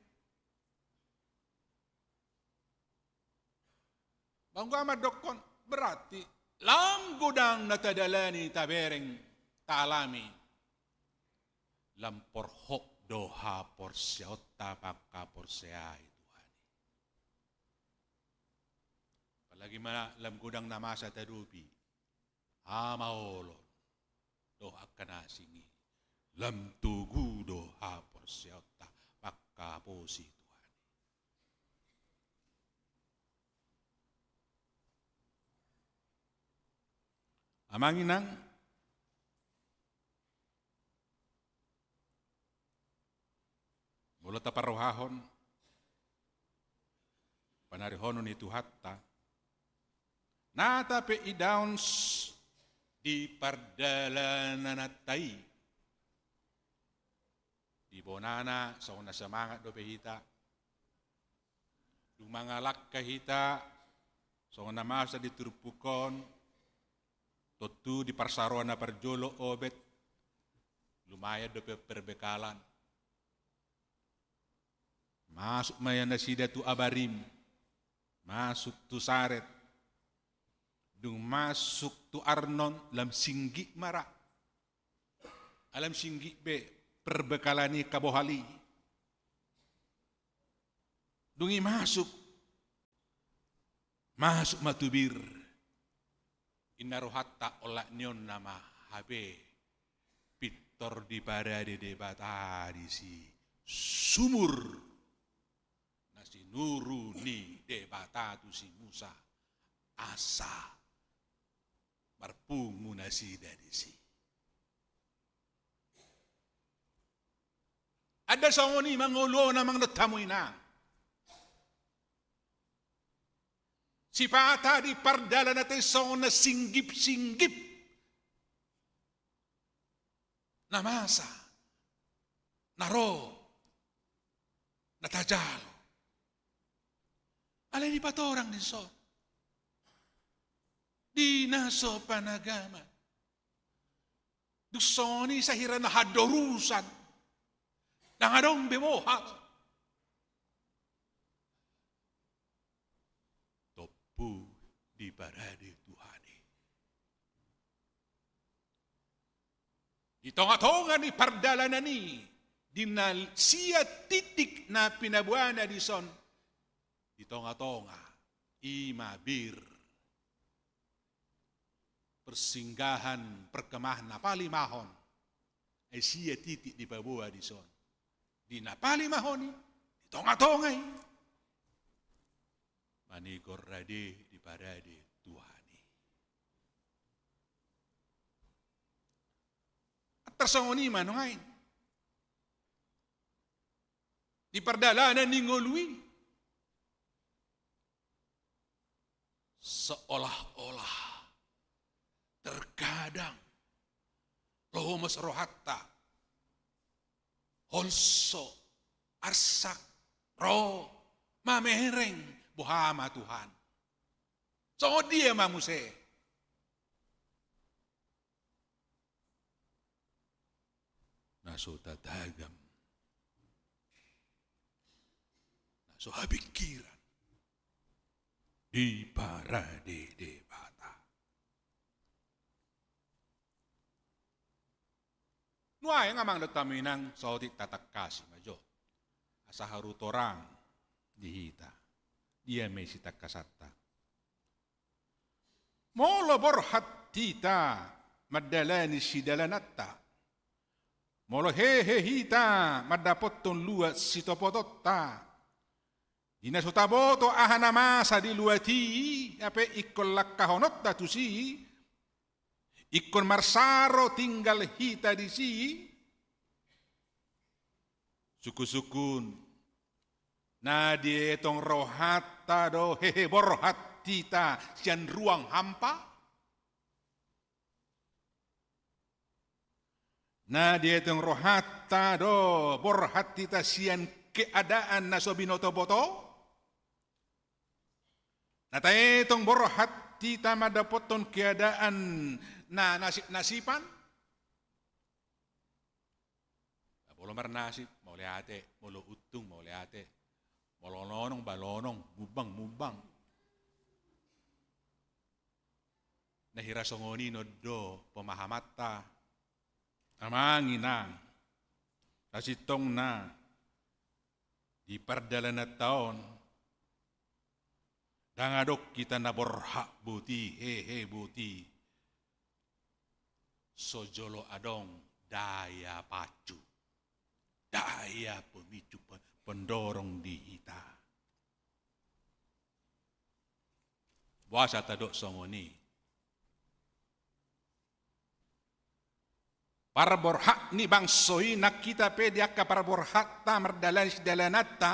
Bangga mandokkon, berarti lam godang na tadalani, tabereng, taalami, lam porhot do haporseaonta mangkaporseai Tuhan i. Apalagi ma lam godang na masa tadopi. hamaolon dohot angka na asing i, lam togu do haporseaonta mangkaposi Tuhan i. Amang inang, molo taparrohahon panarihonon ni Tuhanta, na tapeidaon di pardalananta i, di bonana songon na semangat dope hita, dung mangalangka hita songon na masa di turpuk on, tontu di parsaroan na parjolo, obat, lumayan dope perbekalan. Masuk ma ia nasida tu abarim, masuk tu saret, dung masuk tu arnon, lam singgit ma ra. Ai lam singgit be perbekalan i, angka bohal i. Dung i masuk, masuk ma tu bir. Inna rohanta olat ni on nama hape pintor diparade Debata disi sumur na sinuru ni Debata tu si Musa, asa marpungu nasida disi. Ndang songon i ma ngolu on, amang dohot hamu inang. Sipata di pardalananta i songon na singgip-singgip na masa, na ro, na tajalo. Alai dipatorang dison di na so panagaman. Dung songon i sahira na handorusan, ndang adong be boha. Tompu diparade Tuhan i. Di tonga-tonga ni pardalanan i, di na sia titik na pinaboana dison, di tonga-tonga i ma bir, persinggahan, perkemahan na palimahon. Ai sia titik dipaboa dison, di na palimahon i, di tonga-tonga i, manigor rade diparade Tuhan i. Antar songon i ma nuaeng di pardalanan ni ngolu i. Seolah-olah terkadang lomos rohanta, holso, arsak, ro, mamereng, boha ma Tuhan. Songon dia ma muse? Na so tatagam, na so hapingkiran, diparade Debata. Nuaeng amang dohot hamu inang, saotik tatangkasi ma jo, asa haru torang di hita. Dia ma i sitangkasanta. Molo borhat hita mandalani sidalananta, molo hehe hita mandapothon luat sitopotonta, di na so taboto aha na masa di luat i, hape ingkon langkahononta tusi, ingkon marsaro tinggal hita disi, sungkun-sungkun na dietong rohanta do hehe borhat hita sian ruang hampa? Na dietong rohanta do borhat hita sian keadaan na so binoto-boto? Na taetong borhat hita mandapothon keadaan na nasib-nasiban? Molo marnasib, mauliate, molo untung, mauliate, molo lonong, ba lonong, mumbang, mumbang. Na hira songon i on do pemahamanta, amang inang, sasintongna di pardalananta on, ndang adong hita na borhat boti, hehe boti, so jolo adong daya pacu, daya pemicu, pe-, pendorong di hita. Boasa tadok songon i? Parborhat ni bangso i, nang hita pe di angka parborhatta mardalani sidalananta,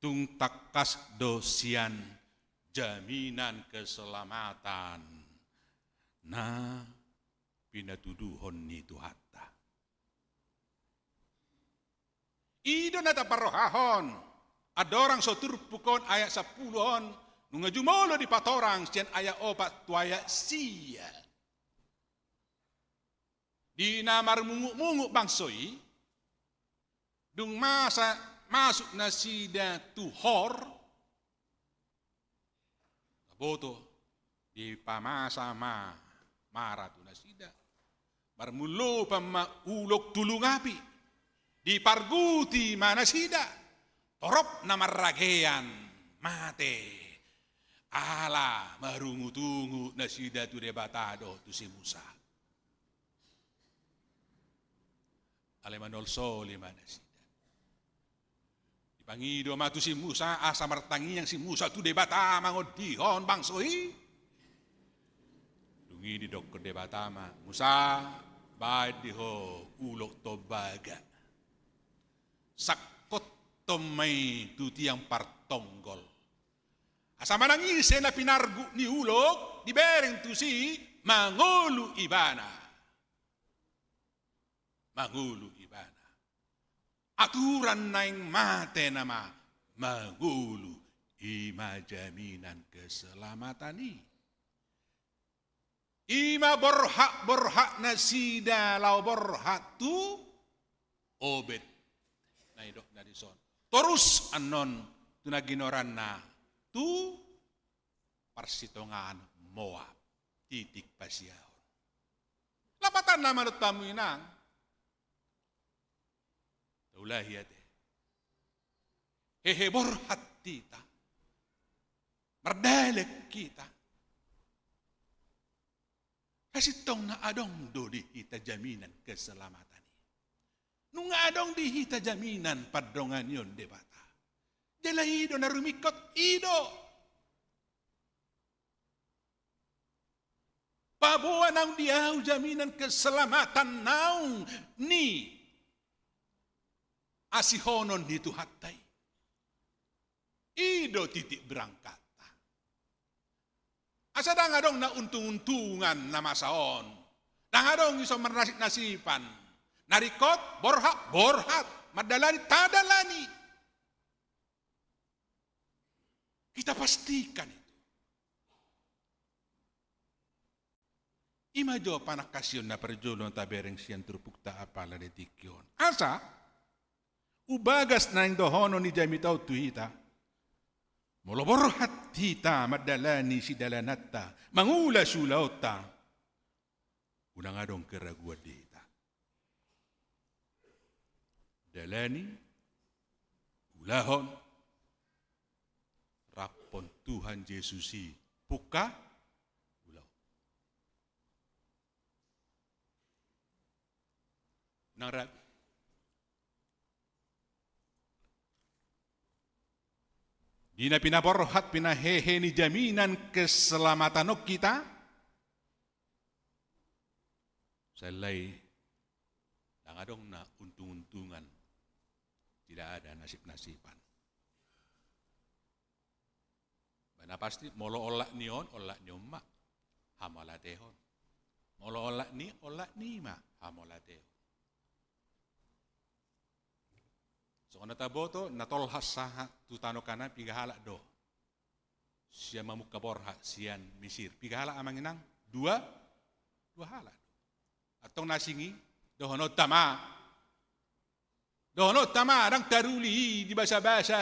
tung tangkas do sian jaminan keselamatan na pinatuduhon ni Tuhanta. I do na taparrohahon, andorang so turpuk on ayat sampulu on, nunga jumolo dipatorang sian ayat opat tu ayat sia. Di na marmungutmungut bangso i, dung masa masuk nasida tu Hor, taboto, dipamasa ma mara tu nasida. Marmullopan ma ulok tu lungapi, diparguti ma nasida, torop na marragean mate, ala marungutungut nasida tu Debata dohot tu si Musa. Alai manolsoli ma nasida. Dipangido ma tu si Musa, asa martangiang si Musa tu Debata mangondihon bangso i. Dung i didokkon Debata ma, Musa, baen di ho ulok tombaga, sangkothon ma i tu tiang partonggol, asa manang ise na pinarguk ni ulok dibereng tusi, mangolu ibana. Mangolu ibana. Aturan naeng mate nama mangolu, i ma jaminan keselamatan i. I ma borhat-borhat nasida laho borhat tu Obed. Na didok na dison. Torus annon tu na ginoaranna tu parsitongaan Moab, titik pasiaon. Lapatanna ma dohot hamu inang. Taulahi ate. Hehe borhat hita. Mardalan hita. Hasintongna adong do di hita jaminan keselamatan i. Nunga adong di hita jaminan pandonganion Debata. Jala i do na rumingkot, i do. Paboa naung di ahu jaminan keselamatan naung niasihonon ni Tuhanta i. I do titik berangkatta. Asa ndang adong na untung-untungan na masa on. Ndang adong ison marnasip-nasipan. Na ringkot, borhat, borhat. Mandalani, tadalani. Kita pastikan itu. I ma jo panangkasion na parjolo na tabereng sian turpukta apala di tingki on. Asa, umbagas naeng dohonon ni jamita on tu hita, molo borhat hita mandalani sidalananta, mangulas ulaonta, unang adong keraguan di hita. Dalani, ulahon, raphon Tuhan Jesus i, pungka, ulahon. Unang ragu. Di na pinaborhat, pinahehe ni jaminan keselamatan on hita, sahali ndang adong na untung-untungan, tidak ada nasib-nasiban. Ba na pasti, molo olat ni on, olat ni on ma, hamauliatehon. Molo olat ni, olat ni ma, hamauliatehon. Songon na taboto, na tolhas sahat tu tano Kanaan, piga halak do sian mamungka borhat sian Misir? Piga halak, amang inang? Dua, dua halak do. Antong na asing i, dohononta ma. Dohononta ma, ndang taruli i di basa-basa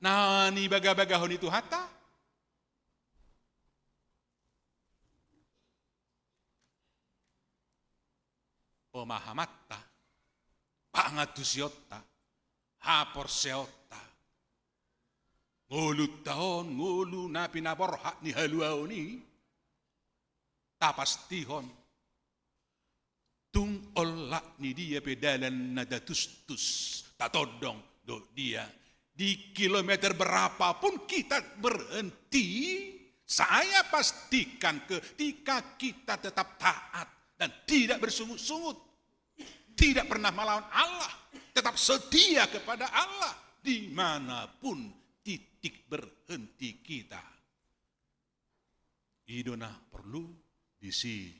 na nibagabagahon ni Tuhanta. Pemahamanta, pangantusionta, haporseaonta, ngolunta on, ngolu na pinaborhat ni haluaon i, tapastihon tung olat ni dia pe dalan na tatustus, tatondong dohot dia. Di kilometer berapa pun kita berhenti, saya pastikan ketika kita tetap taat dan tidak bersungut-sungut, tidak pernah melawan Allah, tetap setia kepada Allah, dimanapun titik berhenti kita. I do na porlu disi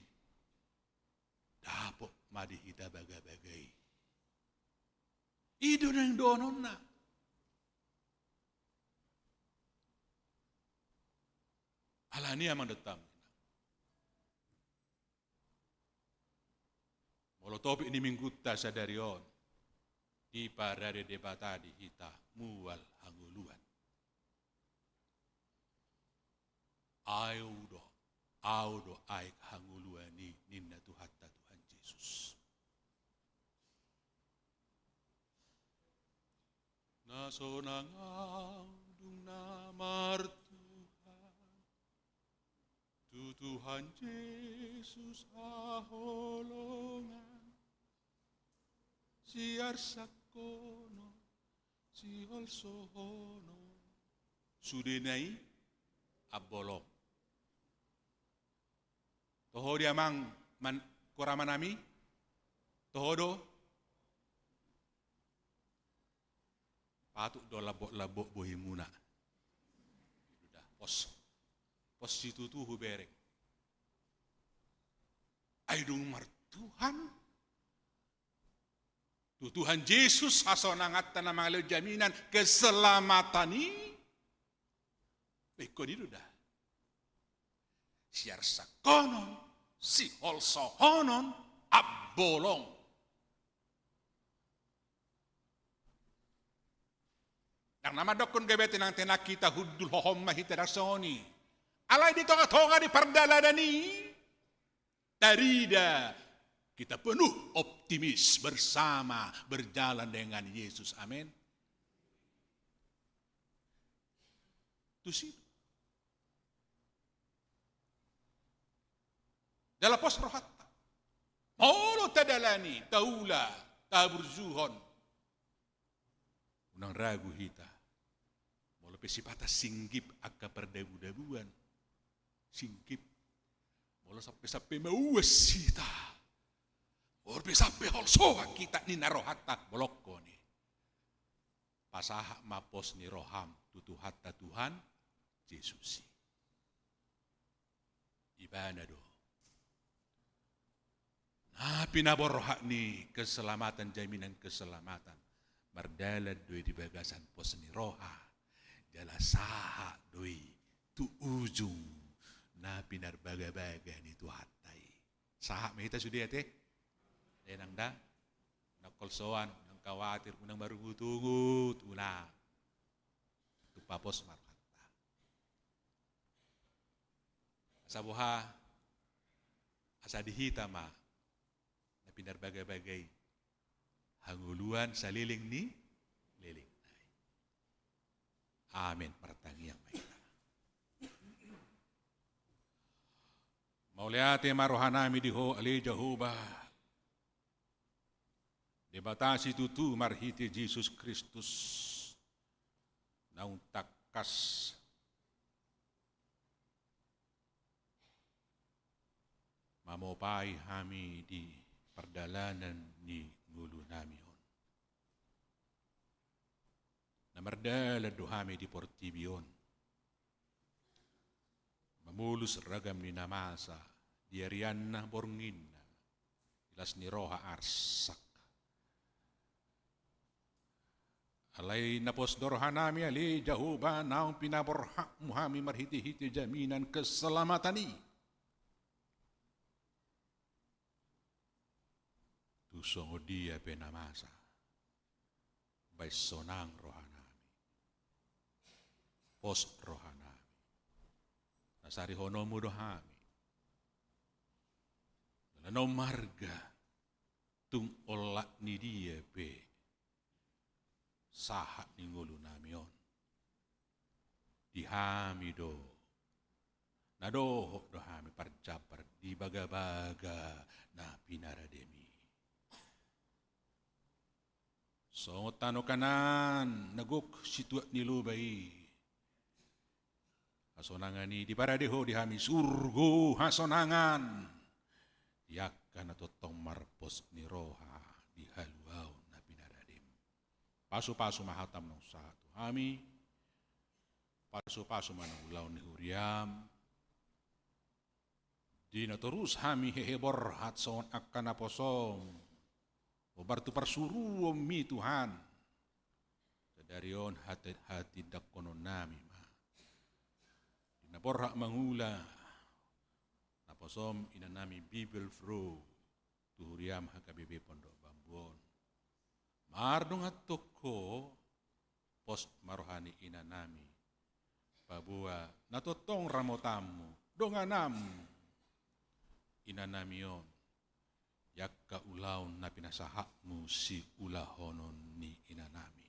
dapot ma di hita bagabaga i. I do na naeng dohononna. Alani i amang dohot inang, molo topik ni minggunta sadari on, diparade Debata di hita mual hangoluan. Au do, au do aek hangoluan i, ninna Tuhanta Tuhan Jesus. Na sonang au dung na martuhan tu Tuhan Jesus haholongan, siarsakkonon, siholsohonon. Sude na i ambolong. Toho di amang man, kuramanami? Toho do? Patut do lambok-lambok bohimuna. Sudah, pos. Pos situtu hubereng. Ai dung martuhan tu Tuhan Jesus hasonanganta na mangalehon jaminan keselamatan i, ingkon i do da. Siarsakkonon, siholsohonon, ambolong. Ndang na mandokkon gabe tenang-tenang hita, hundul hohom ma hita, ndang songon i. Alai di tonga-tonga ni pardalanan i, tarida kita penuh optimis bersama berjalan dengan Yesus. Amin. Tusi. Jala pos rohanta. Molo tadalani, taula, taburjuhon, unang ragu hita. Molo pe sipata singgip angka pardabu-dabuan, singgip. Molo sampe-sampe mauas hita, molo pe sampe holsoan hita ninna rohanta, bolongkon i. Pasahat ma pos ni roham tu Tuhanta Tuhan Jesus i. Ibana do na pinaborhat ni keselamatan, jaminan keselamatan. Mardalan do i di bagasan pos ni roha. Jala sahat do i tu ujung na pinarbagabaga ni Tuhanta i. Sahat ma hita sude ate? Tenang da. Unang holsoan, unang khawatir, unang marungutungut, unang. Tung papos ma rohanta. Asa boha, asa di hita ma na pinarbagabaga i hangoluan saleleng ni lelengna i. Amen. Martangiang ma hita. Mauliate ma rohanami di Ho ale Jahowa, Debata situtu marhite Jesus Kristus, naung tangkas mamopai hami di pardalanan ni ngolunami on. Na mardalan do hami di portibi on, mamolus ragam ni na masa di arianna bornginna, di las ni roha arsak. Alai na pos do rohanami ale Jahowa naung pinaborhatmu hami marhitehite jaminan keselamatan i. Tu songon dia pe na masa, baen sonang rohanami, pos rohanami, na sarihononmu do hami. Jala na ummarga tung olat ni dia pe sahat ni ngolunami on, di hami do Na dohot do hami parjambar di bagabaga na pinarademi. Songon tano Kanaan na gok situak ni loba i, hasonangan i diparade Ho di hami, surgo hasonangan di angka na tongtong marpos ni roha di haluaon na pinaradem. Pasupasu ma hataM naung sahat tu hami, pasupasu ma na ulaon ni huriaM. Di na torus hami hehe borhat songon angka naposoM, hombar tu parsuruonMi Tuhan. Sadari on hati-, hatindangkononnami ma. Di na borhat mangula naposoM inanami Bibelvrouw tu huriaM H K B P Pondok Bambu on. Mardongan tongko, pos ma roha ni inanami, paboa na tongtong ramotanMu, dongananMu inanami on di angka ulaon na pinasahatMu siulahonon ni inanami.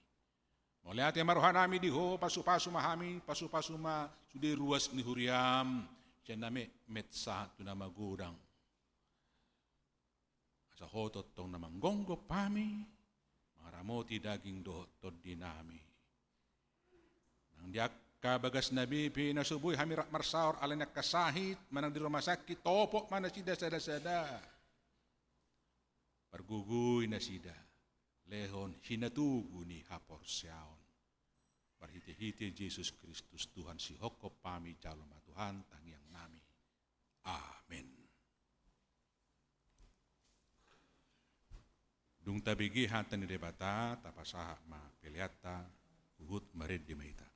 Mauliate ma rohanami di Ho, pasupasu ma hami, pasupasu ma sude ruas ni huriaM, sian na metmet sahat tu na magodang. Asa Ho tongtong na manggomgom hami, mangaramoti daging dohot tondinami. Nang di angka bagasna be pe na so boi hami rap marsaor ala ni angka sahit manang di rumah sakit, topot ma nasida sada-sada. Pargogoi nasida, lehon hinatogu ni haporseaon. Marhite-hite Jesus Kristus Tuhan sihophop hami, jalo ma Tuhan tangiangnami. Amen. Dung tabege hata ni Debata, tapasahat ma peleanta, huhut marende ma hita.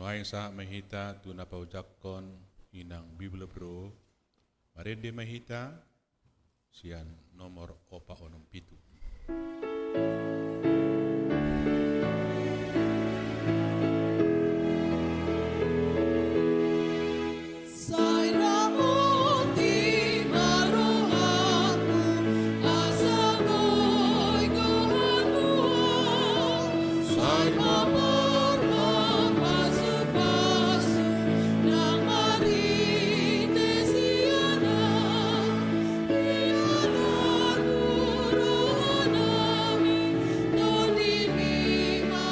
Pasahat ma hita tu na paojakhon inang Bibel Bro. Marende ma hita sian nomor opat onom pitu. Sai ramoti ma rohangku asa boi goarmu, sai ma parpasupasu na marhite sian Anak. Ia domu roha nami, tondimi ma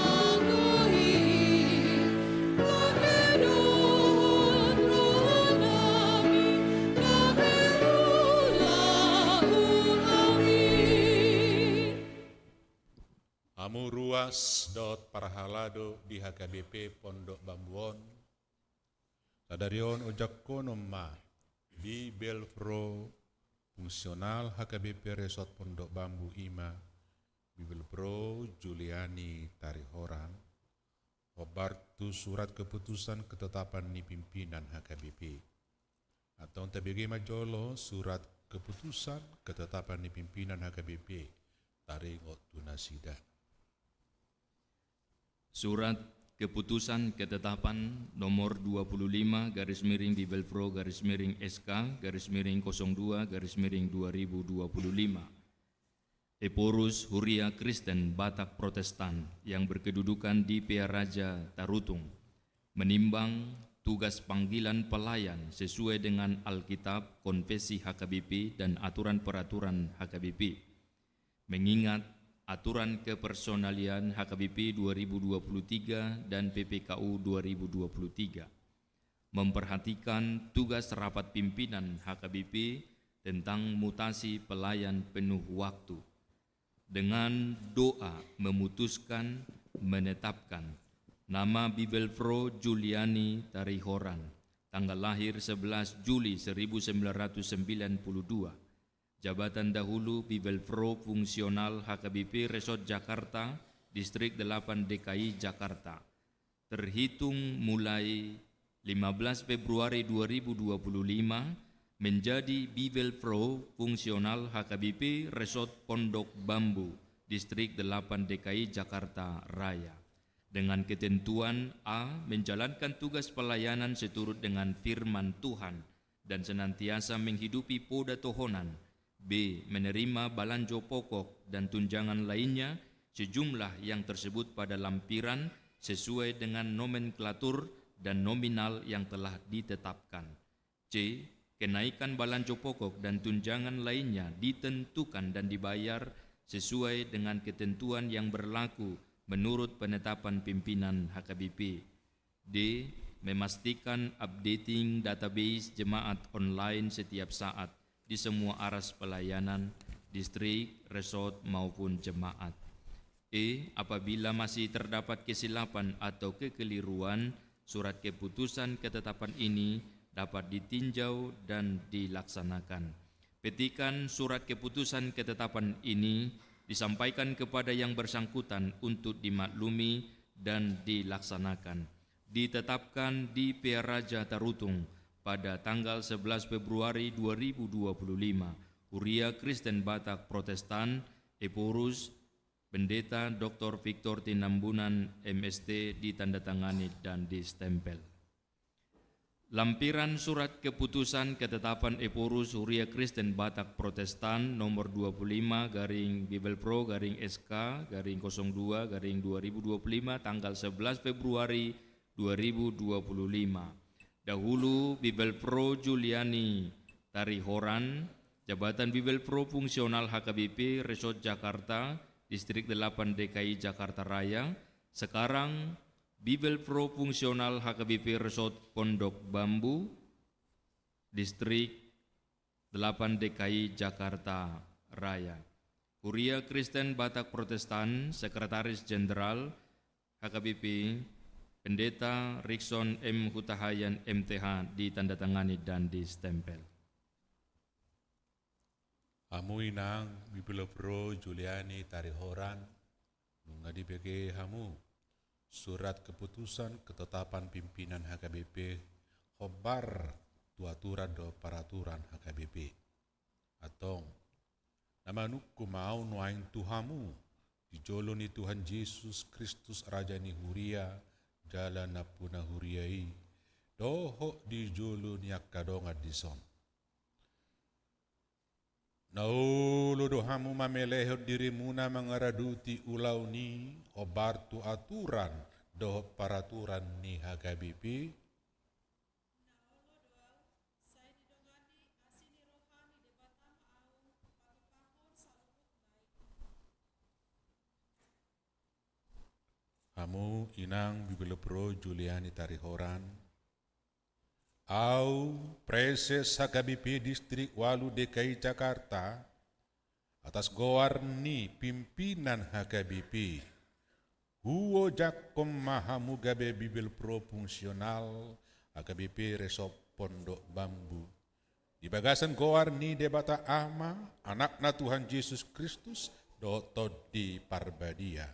Ho i, pande dohot roha nami, gabe ulaon. Amin. Hamu ruas dohot parhalado di H K B P Pondok Bambu on, sadari on ojakhonon ma Bibelvrouw fungsional H K B P Resort Pondok Bambu, i ma Bibelvrouw Juliani Tarihoran, hombar tu surat keputusan ketetapan ni pimpinan H K B P. Antong tabege ma jolo surat keputusan ketetapan ni pimpinan H K B P, taringot tu nasida. Surat keputusan ketetapan nomor dua puluh lima garis miring Bibelvrouw garis miring S K garis miring kosong dua garis miring dua ribu dua puluh lima. Ephorus Huria Kristen Batak Protestan yang berkedudukan di Pearaja Tarutung, menimbang tugas panggilan pelayan sesuai dengan Alkitab, konfesi H K B P, dan aturan peraturan H K B P. Mengingat aturan kepersonalian H K B P dua ribu dua puluh tiga dan P P K U dua ribu dua puluh tiga. Memperhatikan tugas rapat pimpinan H K B P tentang mutasi pelayan penuh waktu. Dengan doa memutuskan, menetapkan nama Bibelvrouw Juliani Tarihoran, tanggal lahir sebelas Juli seribu sembilan ratus sembilan puluh dua, jabatan dahulu Bibelvrouw fungsional H K B P Resort Jakarta, Distrik delapan D K I Jakarta. Terhitung mulai lima belas Februari dua ribu dua puluh lima, menjadi Bibelvrouw fungsional H K B P Resort Pondok Bambu, Distrik delapan D K I Jakarta Raya. Dengan ketentuan: A, menjalankan tugas pelayanan seturut dengan firman Tuhan dan senantiasa menghidupi poda tohonan. B, menerima balanjo pokok dan tunjangan lainnya sejumlah yang tersebut pada lampiran sesuai dengan nomenklatur dan nominal yang telah ditetapkan. C, kenaikan balanjo pokok dan tunjangan lainnya ditentukan dan dibayar sesuai dengan ketentuan yang berlaku menurut penetapan pimpinan H K B P. D, memastikan updating database jemaat online setiap saat di semua aras pelayanan, distrik, resort, maupun jemaat. E, apabila masih terdapat kesilapan atau kekeliruan, surat keputusan ketetapan ini dapat ditinjau dan dilaksanakan. Petikan surat keputusan ketetapan ini disampaikan kepada yang bersangkutan untuk dimaklumi dan dilaksanakan. Ditetapkan di Pearaja Tarutung pada tanggal sebelas Februari dua ribu dua puluh lima, Huria Kristen Batak Protestan, Ephorus, Pendeta Doktor Victor Tinambunan, M S T, ditandatangani dan distempel. Lampiran surat keputusan ketetapan Ephorus Huria Kristen Batak Protestan nomor dua puluh lima garing Bibelvrouw garing S K garing kosong dua garing dua ribu dua puluh lima, tanggal sebelas Februari dua ribu dua puluh lima. Dahulu Bibelvrouw Juliani Tarihoran, jabatan Bibelvrouw fungsional H K B P Resort Jakarta, Distrik delapan D K I Jakarta Raya. Sekarang Bibelvrouw fungsional H K B P Resort Pondok Bambu, Distrik delapan D K I Jakarta Raya. Huria Kristen Batak Protestan, Sekretaris Jenderal H K B P, Pendeta Rikson M Hutahayan, M T H, ditandatangani dan distempel. Hamu inang Bibelvrouw Juliani Tarihoran, nunga dibege hamu Surat keputusan ketetapan pimpinan H K B P hombar tu aturan dohot paraturan H K B P. Antong, na manungkun ma ahu nuaeng tu hamu, di jolo ni Tuhan Jesus Kristus Raja ni Huria, jala nampuna huria i, dohot di jolo ni angka dongan dison. Na olo do hamu mamelehon dirimuna mangaraduti ulaon i, hombar tu aturan dohot paraturan ni H K B P? Na olo do ahu, sai didongani asi ni roha ni Debata ma ahu, patupahon saluhutna i. Hamu inang Bibelvrouw Juliani Tarihoran, ahu, Praeses H K B P Distrik Ualu D K I Jakarta, atas goar ni pimpinan H K B P, huojakhon ma hamu gabe Bibelvrouw fungsional H K B P Resort Pondok Bambu, di bagasan goar ni Debata Ama, Anakna Tuhan Jesus Kristus, dohot Tondi Parbadia.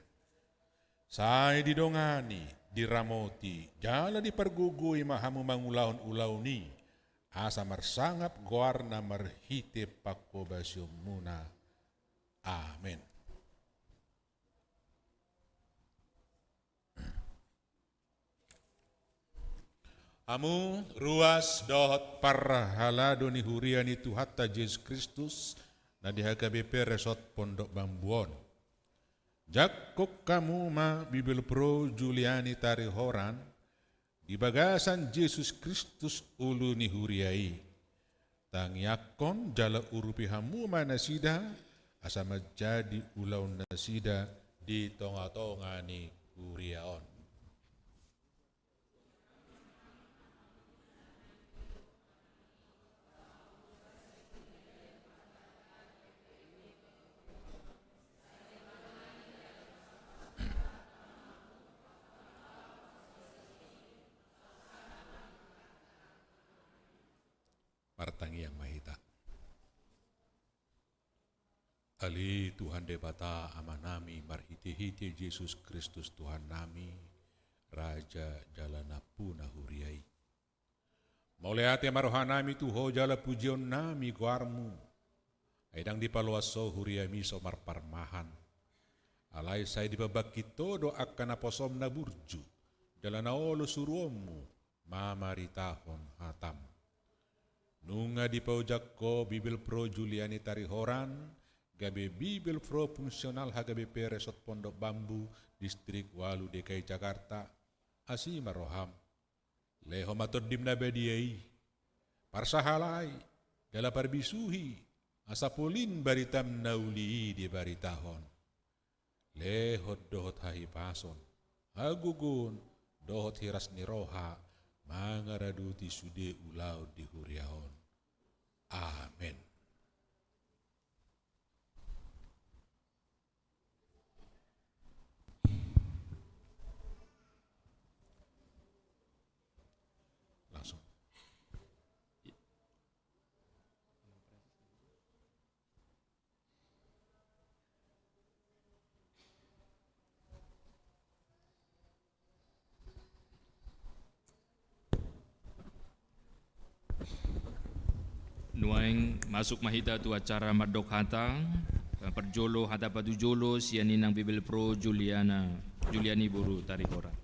Sai didongani, diramoti, jala dipargogoi ma hamu mangulahon ulaon i, asa marsangap goarna marhite panghobasionmuna. Amen. Hamu ruas dohot parhalado ni huria ni Tuhanta Jesus Kristus, na di H K B P Resort Pondok Bambu on. Jangkon hamu ma Bibelvrouw Juliani Tarihoran, di bagasan Jesus Kristus ulu ni huria i. Tangiangkon jala urupi hamu ma nasida, asa manjadi ulaon nasida di tonga-tonga ni huria on. Martangiang ma hita. Ale Tuhan Debata Amanami, marhite-hite Jesus Kristus Tuhannami, Raja jala nampuna huria i. Mauliate ma rohanami tu Ho jala pujionnami goarmu. Ai ndang dipaloas Ho huriami so marparmahan. Alai sai dipabangkit Ho do angka naposom na burju, jala na olo suruonmu, mamaritahon hatam. Nunga dipaojak Ho Bibelvrouw Juliani Tarihoran, gabe Bibelvrouw fungsional H K B P Resort Pondok Bambu, Distrik Ualu D K I Jakarta, asi ma roham. Lehon ma Tondim na badia i, parsahalai, jala parbisuhi, asa polin baritam na uli i dibaritahon. Lehon dohot hahipason, hagogoon, dohot hiras ni roha, mangaradoti sude ulaon di huria on. Amen. Langsung. Nuaeng masuk ma hita tu acara mandok hata, parjolo hata patujolo sian inang Bibelvrouw Juliana, Juliani boru Tarihoran.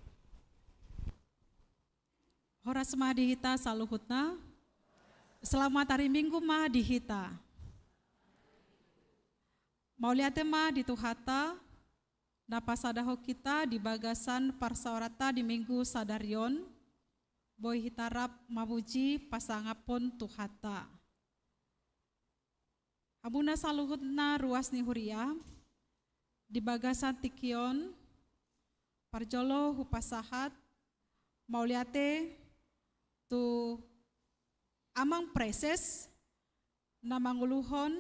Horas ma di hita saluhutna. Selamat hari Minggu ma di hita. Mauliate ma di Tuhanta, na pasadahon hita di bagasan parsaoranta di Minggu sadari on, boi hita rap mamuji pasangaphon Tuhanta. Hamuna saluhutna ruas ni huria, di bagasan tingki on, parjolo hupasahat mauliate tu Amang Praeses na manguluhon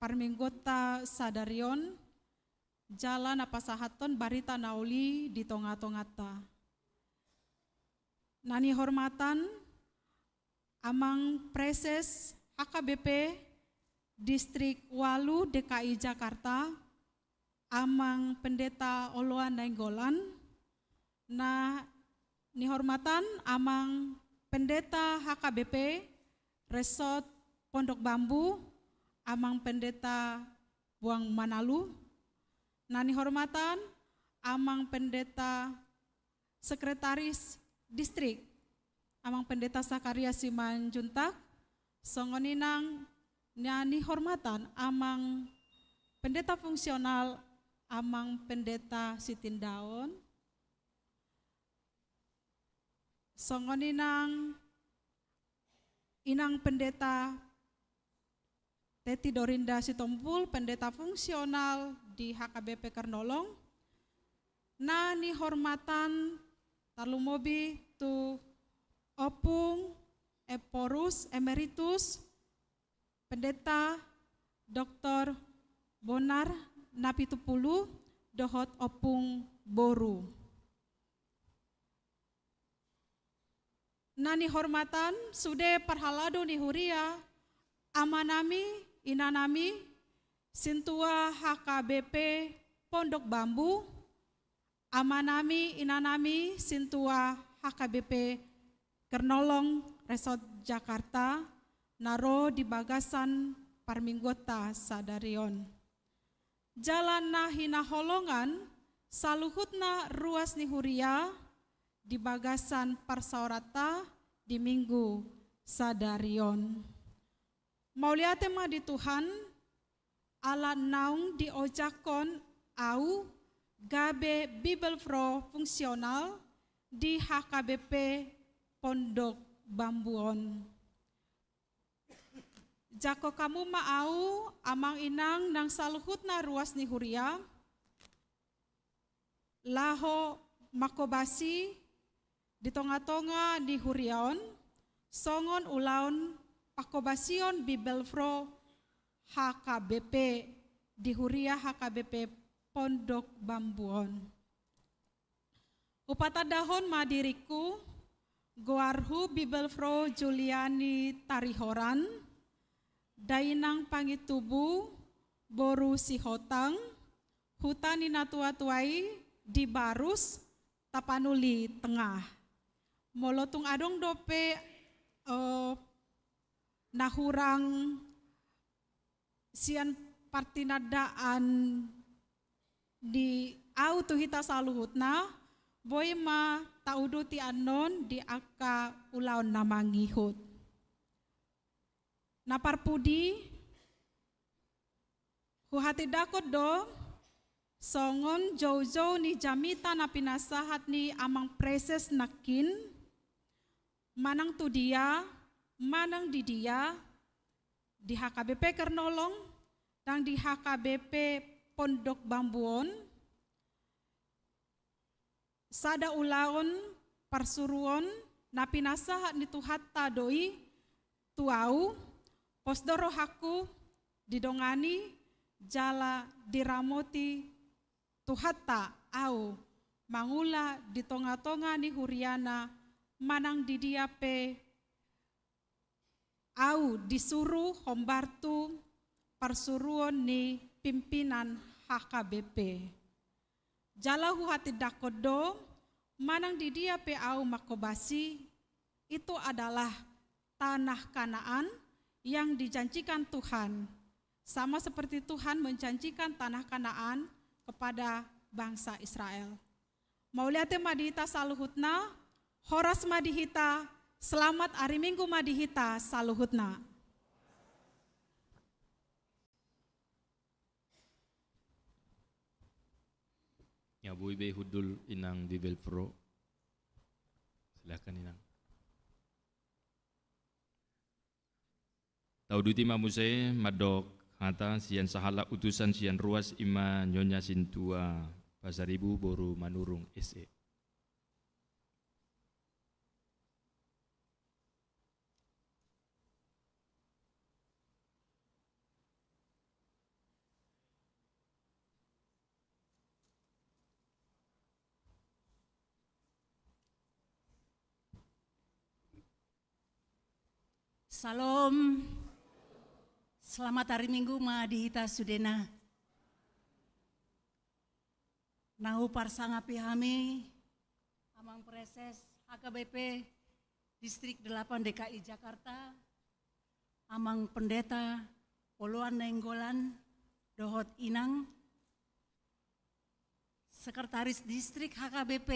parmingguonta sadari on, jala na pasahathon barita na uli di tonga-tonganta. Na nihormatan Amang Praeses H K B P Distrik Ualu D K I Jakarta, Amang Pendeta Oloan Nainggolan, Na nihormatan amang pendeta H K B P Resort Pondok Bambu, amang pendeta Buang Manalu. Na nihormatan amang pendeta sekretaris distrik, amang pendeta Sakaria Simanjuntak, songon i nang na nihormatan amang pendeta fungsional, amang pendeta Sitindaon, songon i nang inang pendeta Teti Dorinda Sitompul, pendeta fungsional di H K B P Kernolong, na nihormatan tarlumobi tu Ompung Ephorus Emeritus, pendeta Doktor Bonar Napitupulu, dohot ompung boru. Na nihormatan sude parhalado ni huria, amanami, inanami, sintua H K B P Pondok Bambu, amanami, inanami, sintua H K B P Kernolong Resort Jakarta, na ro di bagasan parmingguonta sadari on. Jala na hinaholongan saluhutna ruas ni huria di bagasan parsaoranta di minggu sadari on. Mauliate ma di Tuhan, ala naung diojakhon au gabe Bibelvrouw fungsional di H K B P Pondok Bambu on. Jangkon hamu ma au, amang inang nang saluhutna ruas ni huria, laho manghobasi di tonga-tonga ni huria on, songon ulaon panghobasion Bibelvrouw H K B P di huria H K B P Pondok Bambu on. Hupatandahon ma diringku, goarhu Bibelvrouw Juliani Tarihoran, dainang Pangintubu, boru Sihotang, huta ni natua-tua i di Barus, Tapanuli Tengah. Molo tung adong dope, eh, na hurang sian partinandaan ni au tu hita saluhutna, boi ma tauduti annon di angka ulaon na mangihut. Na parpudi, huhatindangkon do songon joujou ni jamita na pinasahat ni amang preses nangkin, manang tu dia, manang di dia, di H K B P Kernolong, nang di H K B P Pondok Bambu on, sada ulaon parsuruon na pinasahat ni Tuhanta do i tu au, pos do rohangku didongani jala diramoti Tuhanta au mangula di tonga-tonga ni huriana manang di dia pe au disuru hombar tu parsuruon ni pimpinan H K B P. Jala huhatindangkon do, manang di dia pe au manghobasi, itu adalah tanah Kanaan yang dijanjikan Tuhan, sama seperti Tuhan menjanjikan tanah Kanaan kepada bangsa Israel. Mauliate ma di hita saluhutna, horas ma di hita, selamat ari Minggu ma di hita saluhutna. Ya, boi be hundul inang Bibelvrouw. Silakan inang. Tauduti ma muse mandok hata sian sahalak utusan sian ruas, ima Nyonya Sintua Pasaribu boru Manurung S E. Salom. Selamat ari Minggu ma di hita sudena. Na huparsangapi hami Amang Praeses H K B P Distrik delapan D K I Jakarta, Amang Pendeta Poloan Nainggolan dohot Inang, Sekretaris Distrik H K B P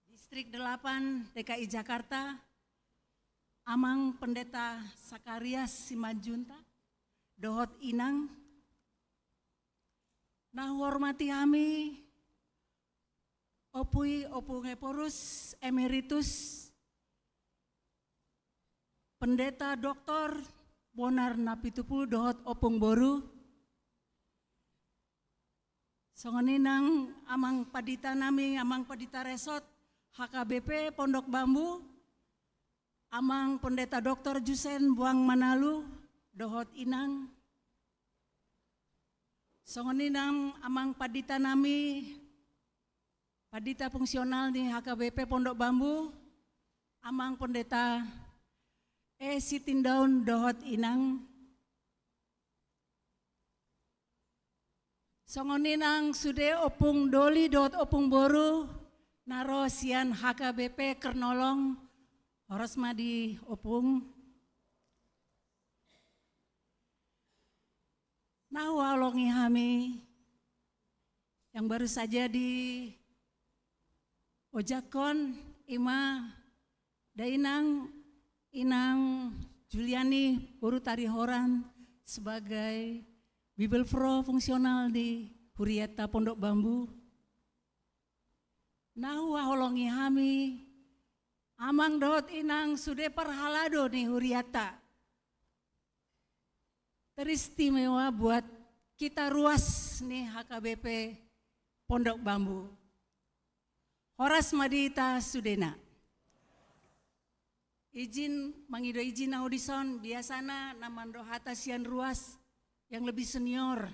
Distrik delapan D K I Jakarta, Amang Pendeta Sakarias Simanjuntak dohot Inang, na huhormati hami Ompung i, Ompung Ephorus Emeritus, Pendeta Doktor Bonar Napitupul dohot ompung boru. Songon i nang Amang Pandita nami, Amang Pandita Resort H K B P Pondok Bambu, Amang Pendeta Doktor Jusen Boang Manalu dohot Inang. Songon i nang Amang Pandita nami, Pandita fungsional ni H K B P Pondok Bambu, Amang Pendeta E Sitindaun dohot Inang. Songon i nang sude ompung doli dohot ompung boru na ro sian H K B P Kernolong, horas ma di ompung. Na huhaholongi hami, yang baru saja diojakhon, i ma dainang Inang Juliani boru Tarihoran sebagai Bibelvrouw fungsional di Huriata Pondok Bambu. Na huhaholongi hami, Amang dohot Inang, sude parhalado ni Huriata. Teristimewa buat kita ruas ni H K B P Pondok Bambu. Horas ma di hita sudena. Izin, mangido izin ahu dison, biasana na mandok hata sian ruas yang lebih senior.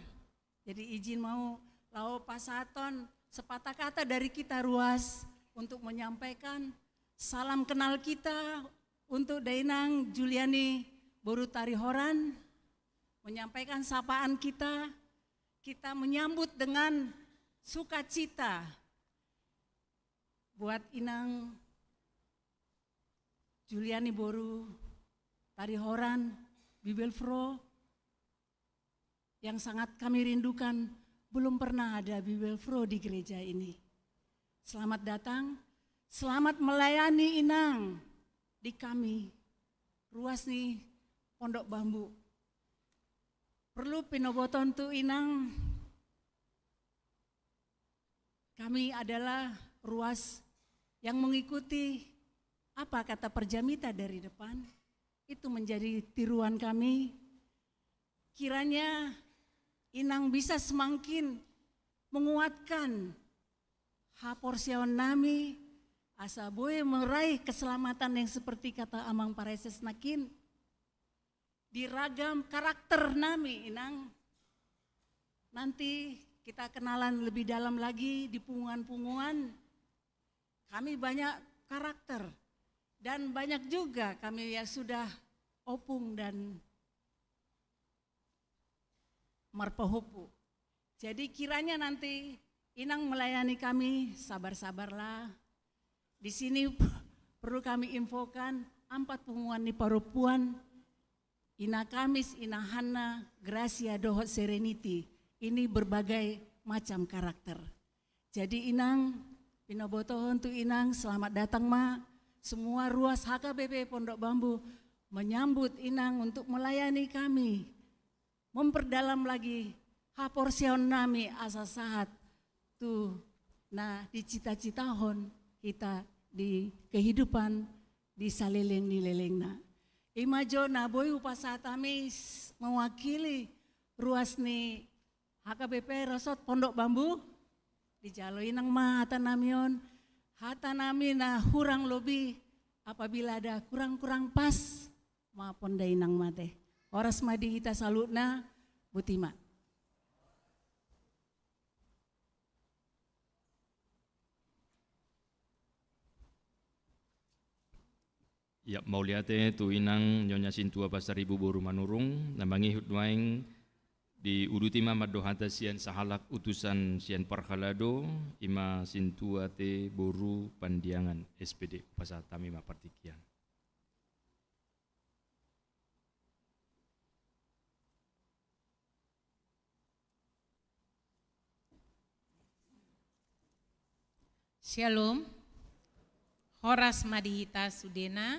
Jadi izin ma ahu laho pasahathon sepatah kata dari kita ruas untuk menyampaikan salam kenal kita untuk dainang Juliani boru Tarihoran, menyampaikan sapaan kita, kita menyambut dengan sukacita buat Inang Juliani boru Tarihoran, Bibelvrouw, yang sangat kami rindukan, belum pernah ada Bibelvrouw di gereja ini. Selamat datang, selamat melayani Inang di kami, ruas ni Pondok Bambu. Perlu pinobothon tu Inang, kami adalah ruas yang mengikuti apa kata per jamita dari depan. Itu menjadi tiruan kami. Kiranya Inang bisa semakin menguatkan haporseaon nami, asa boi meraih keselamatan yang seperti kata Amang Praeses nangkin. Di ragam karakter nami, Inang. Nanti kita kenalan lebih dalam lagi di punguan-punguan. Kami banyak karakter. Dan banyak juga kami ya sudah ompung dan marpahompu. Jadi kiranya nanti Inang melayani kami, sabar-sabarlah. Di sini perlu kami infokan, ampat punguan ni parompuan, Ina Kamis, Ina Hanna, Gracia, dohot Serenity. Ini berbagai macam karakter. Jadi Inang, pinobotohon tu Inang, selamat datang ma. Semua ruas H K B P Pondok Bambu menyambut Inang untuk melayani kami, memperdalam lagi haporseaon nami asa sahat tu na dicita-citahon hita di kehidupan di saleleng ni lelengna. I ma jo na boi hupasahat hami s-, mewakili ruas ni H K B P Resort Pondok Bambu. Dijalo Inang ma hata nami on, hata nami na hurang lobi, apabila ada kurang-kurang pas, maafhon da Inang ma te. Horas ma di hita saluhutna, boti ma. Ya, mauliate tu Inang Nyonya Sintua Pasaribu boru Manurung, na mangihut nuaeng Diuduti ma mandok hata sian sahalak utusan sian parhalado, i ma Sintua T Boru Pandiangan, S P D. Hupasahat hami ma partingkian. Syalom. Horas ma di hita sudena.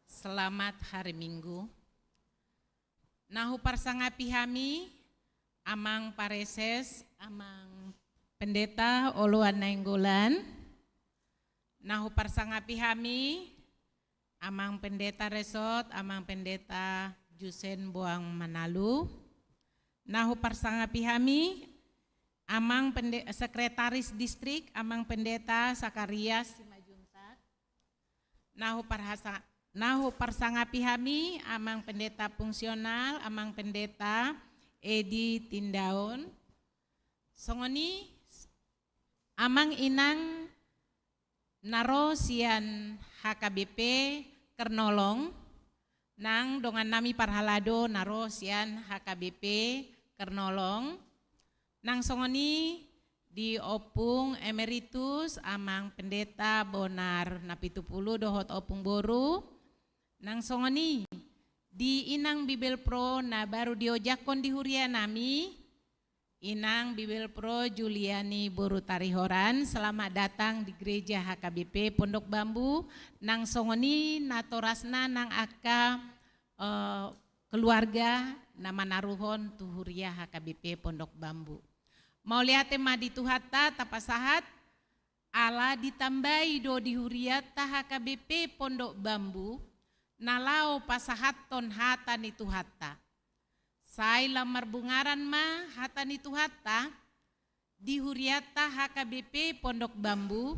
Selamat hari Minggu. Na huparsangapi hami, Amang Pareses, Amang Pendeta Oloan Nainggolan. Na huparsangapi hami, Amang Pendeta Resort, Amang Pendeta Jusen Boang Manalu. Na huparsangapi hami, Amang Pende-, Sekretaris Distrik, Amang Pendeta Sakarias Simanjuntak. Na huparhasa-, na huparsangapi hami, Amang Pendeta Fungsional, Amang Pendeta Edi Tindaon. Songon i, Amang Inang na ro sian H K B P Kernolong, nang dongan nami parhalado na ro sian H K B P Kernolong, nang songon i di Ompung Emeritus Amang Pendeta Bonar Napitupulu dohot Ompung Boru, nang songon i di Inang Bibelvrouw na baru diojakhon di huria nami, Inang Bibelvrouw Juliani Boru Tarihoran, selamat datang di Gereja H K B P Pondok Bambu, nang songon i natorasna nang angka, eh, keluarga na manaruhon tu huria H K B P Pondok Bambu. Mauliate ma di Tuhanta, tapasahat, ala ditambai do di hurianta H K B P Pondok Bambu, na laho pasahathon hata ni Tuhanta. Sai lam marbungaran ma hata ni Tuhanta, di hurianta H K B P Pondok Bambu,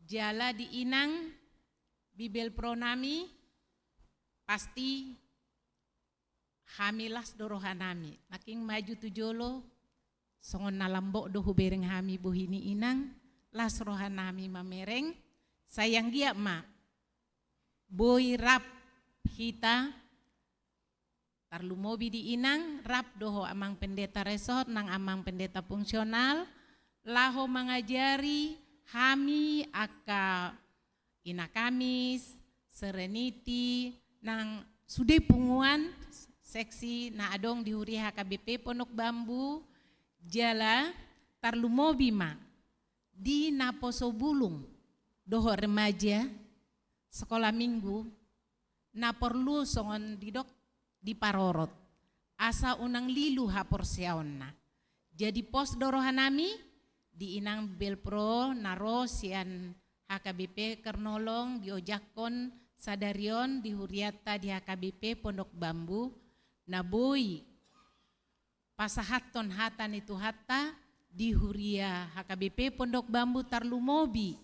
jala di Inang Bibelvrouw nami, pasti hami las do roha nami. Nangkin maju tu jolo, songon na lambok do hubereng hami bohi ni Inang, las roha nami mamereng, sai anggiat ma boi rap hita, tarlumobi di Inang, rap dohot Amang Pendeta Resort, nang Amang Pendeta Fungsional, laho mangajari hami angka Ina Kamis, Serenity, nang sude punguan seksi na adong di huria H K B P Pondok Bambu, jala tarlumobi ma di naposo bulung dohot remaja, sekolah minggu, na porlu songon didok diparorot, asa unang lilu haporseaonna. Jadi pos do roha nami, di Inang Bibelvrouw na ro sian H K B P Kernolong diojakhon sadari on di hurianta di H K B P Pondok Bambu, na boi pasahathon hata ni Tuhanta di huria H K B P Pondok Bambu, tarlumobi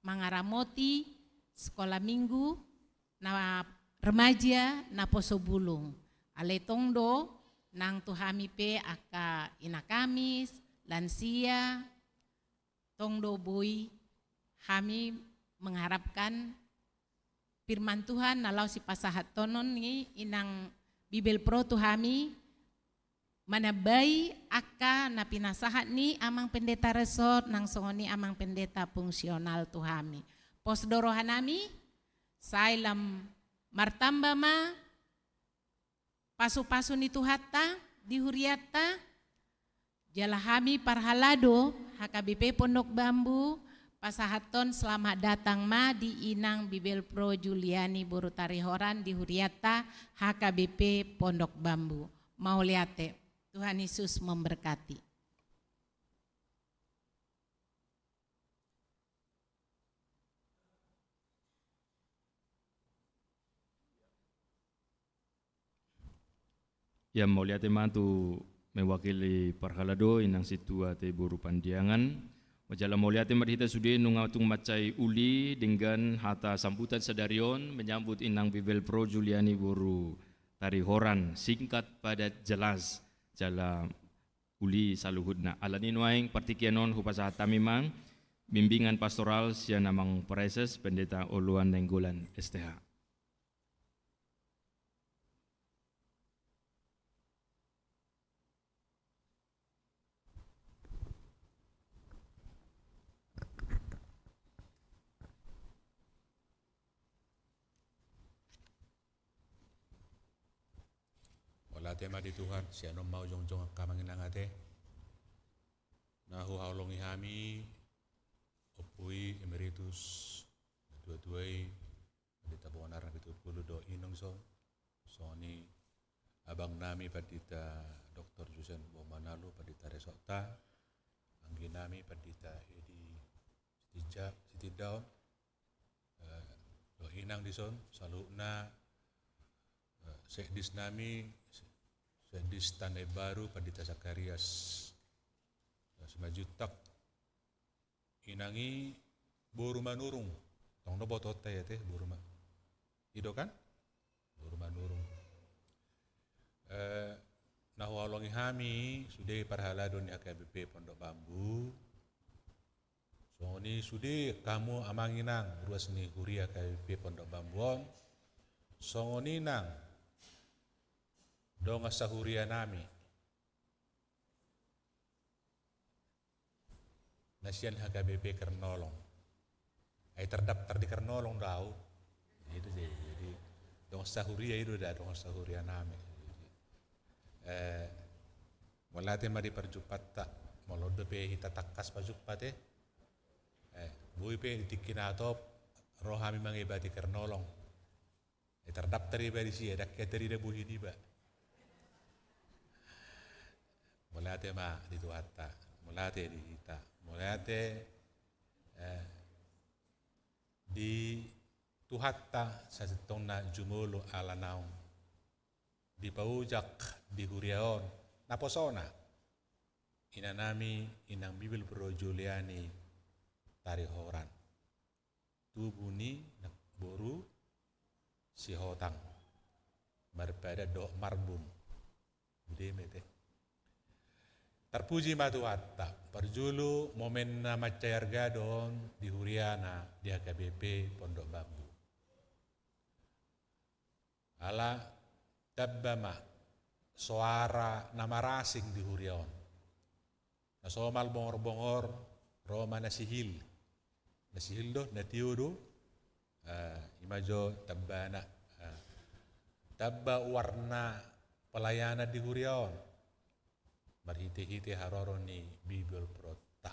mangaramoti sekolah minggu na remaja naposo bulung. Alai tong do nang tu hami pe angka Ina Kamis, lansia, tong do boi hami mengharapkan firman Tuhan na laho sipasahathonon ni Inang Bibelvrouw tu hami, manambai angka na pinasahat ni Amang Pendeta Resort, nang songon i Amang Pendeta Fungsional tu hami. Pos do roha nami, sai lam martamba ma pasupasu ni Tuhanta di hurianta, jala hami parhalado H K B P Pondok Bambu pasahathon selamat datang ma di Inang Bibelvrouw Juliani Boru Tarihoran di hurianta H K B P Pondok Bambu. Mauliate, Tuhan Yesus memberkati. Ia mauliate ma tu mewakili parhalado, Inang Sintua T Boru Pandiangan. Jala mauliate ma di hita sude nunga tung mansai uli denggan hata sambutan sadari on menyambut Inang Bibelvrouw Juliani Boru Tarihoran, singkat padat jelas. Jala uli saluhutna. Alani nuaeng partingkian on hupasahat hami ma bimbingan pastoral sian Amang Praeses Pendeta Oloan Nainggolan, S T H. Tema di Tuhan, sian on ma jongjong angka amang inang ate. Na huhaholongi hami, Ompu i Emeritus, na tuatua i, Pandita Bonar na pitu pulu do inong son. Songon i abang nami Pandita Doktor Jusen Bomanalo, Pandita Resorta, anggi nami Pandita Edi Sitija-, Sitindaon, eh, do inang dison, saluhutna, eh, sekdis nami, sekdis Tanah Baru, Pandita Zakarias, eh, Simanjuntak, inang i boru Manurung, tong do botoonta i ate, boru Ma-, i do kan? Boru Manurung. Eh, na huhaholongi hami, sude parhalado ni H K B P Pondok Bambu. Songon i sude hamu amang inang, ruas ni huria H K B P Pondok Bambu on. Songon i nang, dongan sahuria nami. Na sian H K B P Kernolong. Ai tardaftar di Kernolong do au. Itu jadi, jadi dongan sahuria i do da, dongan sahuria nami. Eh, mauliate ma di parjumpangta, molo dope hita tangkas pajumpa ate. Eh, boi pe di tingki na hatop, ro hami mangebati Kernolong. Eh, tardaftar iba disi, eh, ndang hea tarida bohi niba. Mauliate ma di Tuhanta, mauliate di hita, mauliate, eh, di Tuhanta sasintongna jumolo ala naung dipaojak di huria on naposona, inanami Inang Bibelvrouw Juliani Tarihoran. Tubu ni namboru Sihotang, marpadan dohot Marbun. Sude ma ate. Tarpuji ma Tuhanta, parjolo momen na mansai arga do on di huriana di H K B P Pondok Bambu. Ala tamba ma soara na marasing di huria on. Na somal bongor-bongor, ro ma na sihil. Na sihil do, na tio do, eh, i ma jo tambana, eh, tamba warna pelayanan di huria on. Marhite-hite haroro ni Bibelvrouta.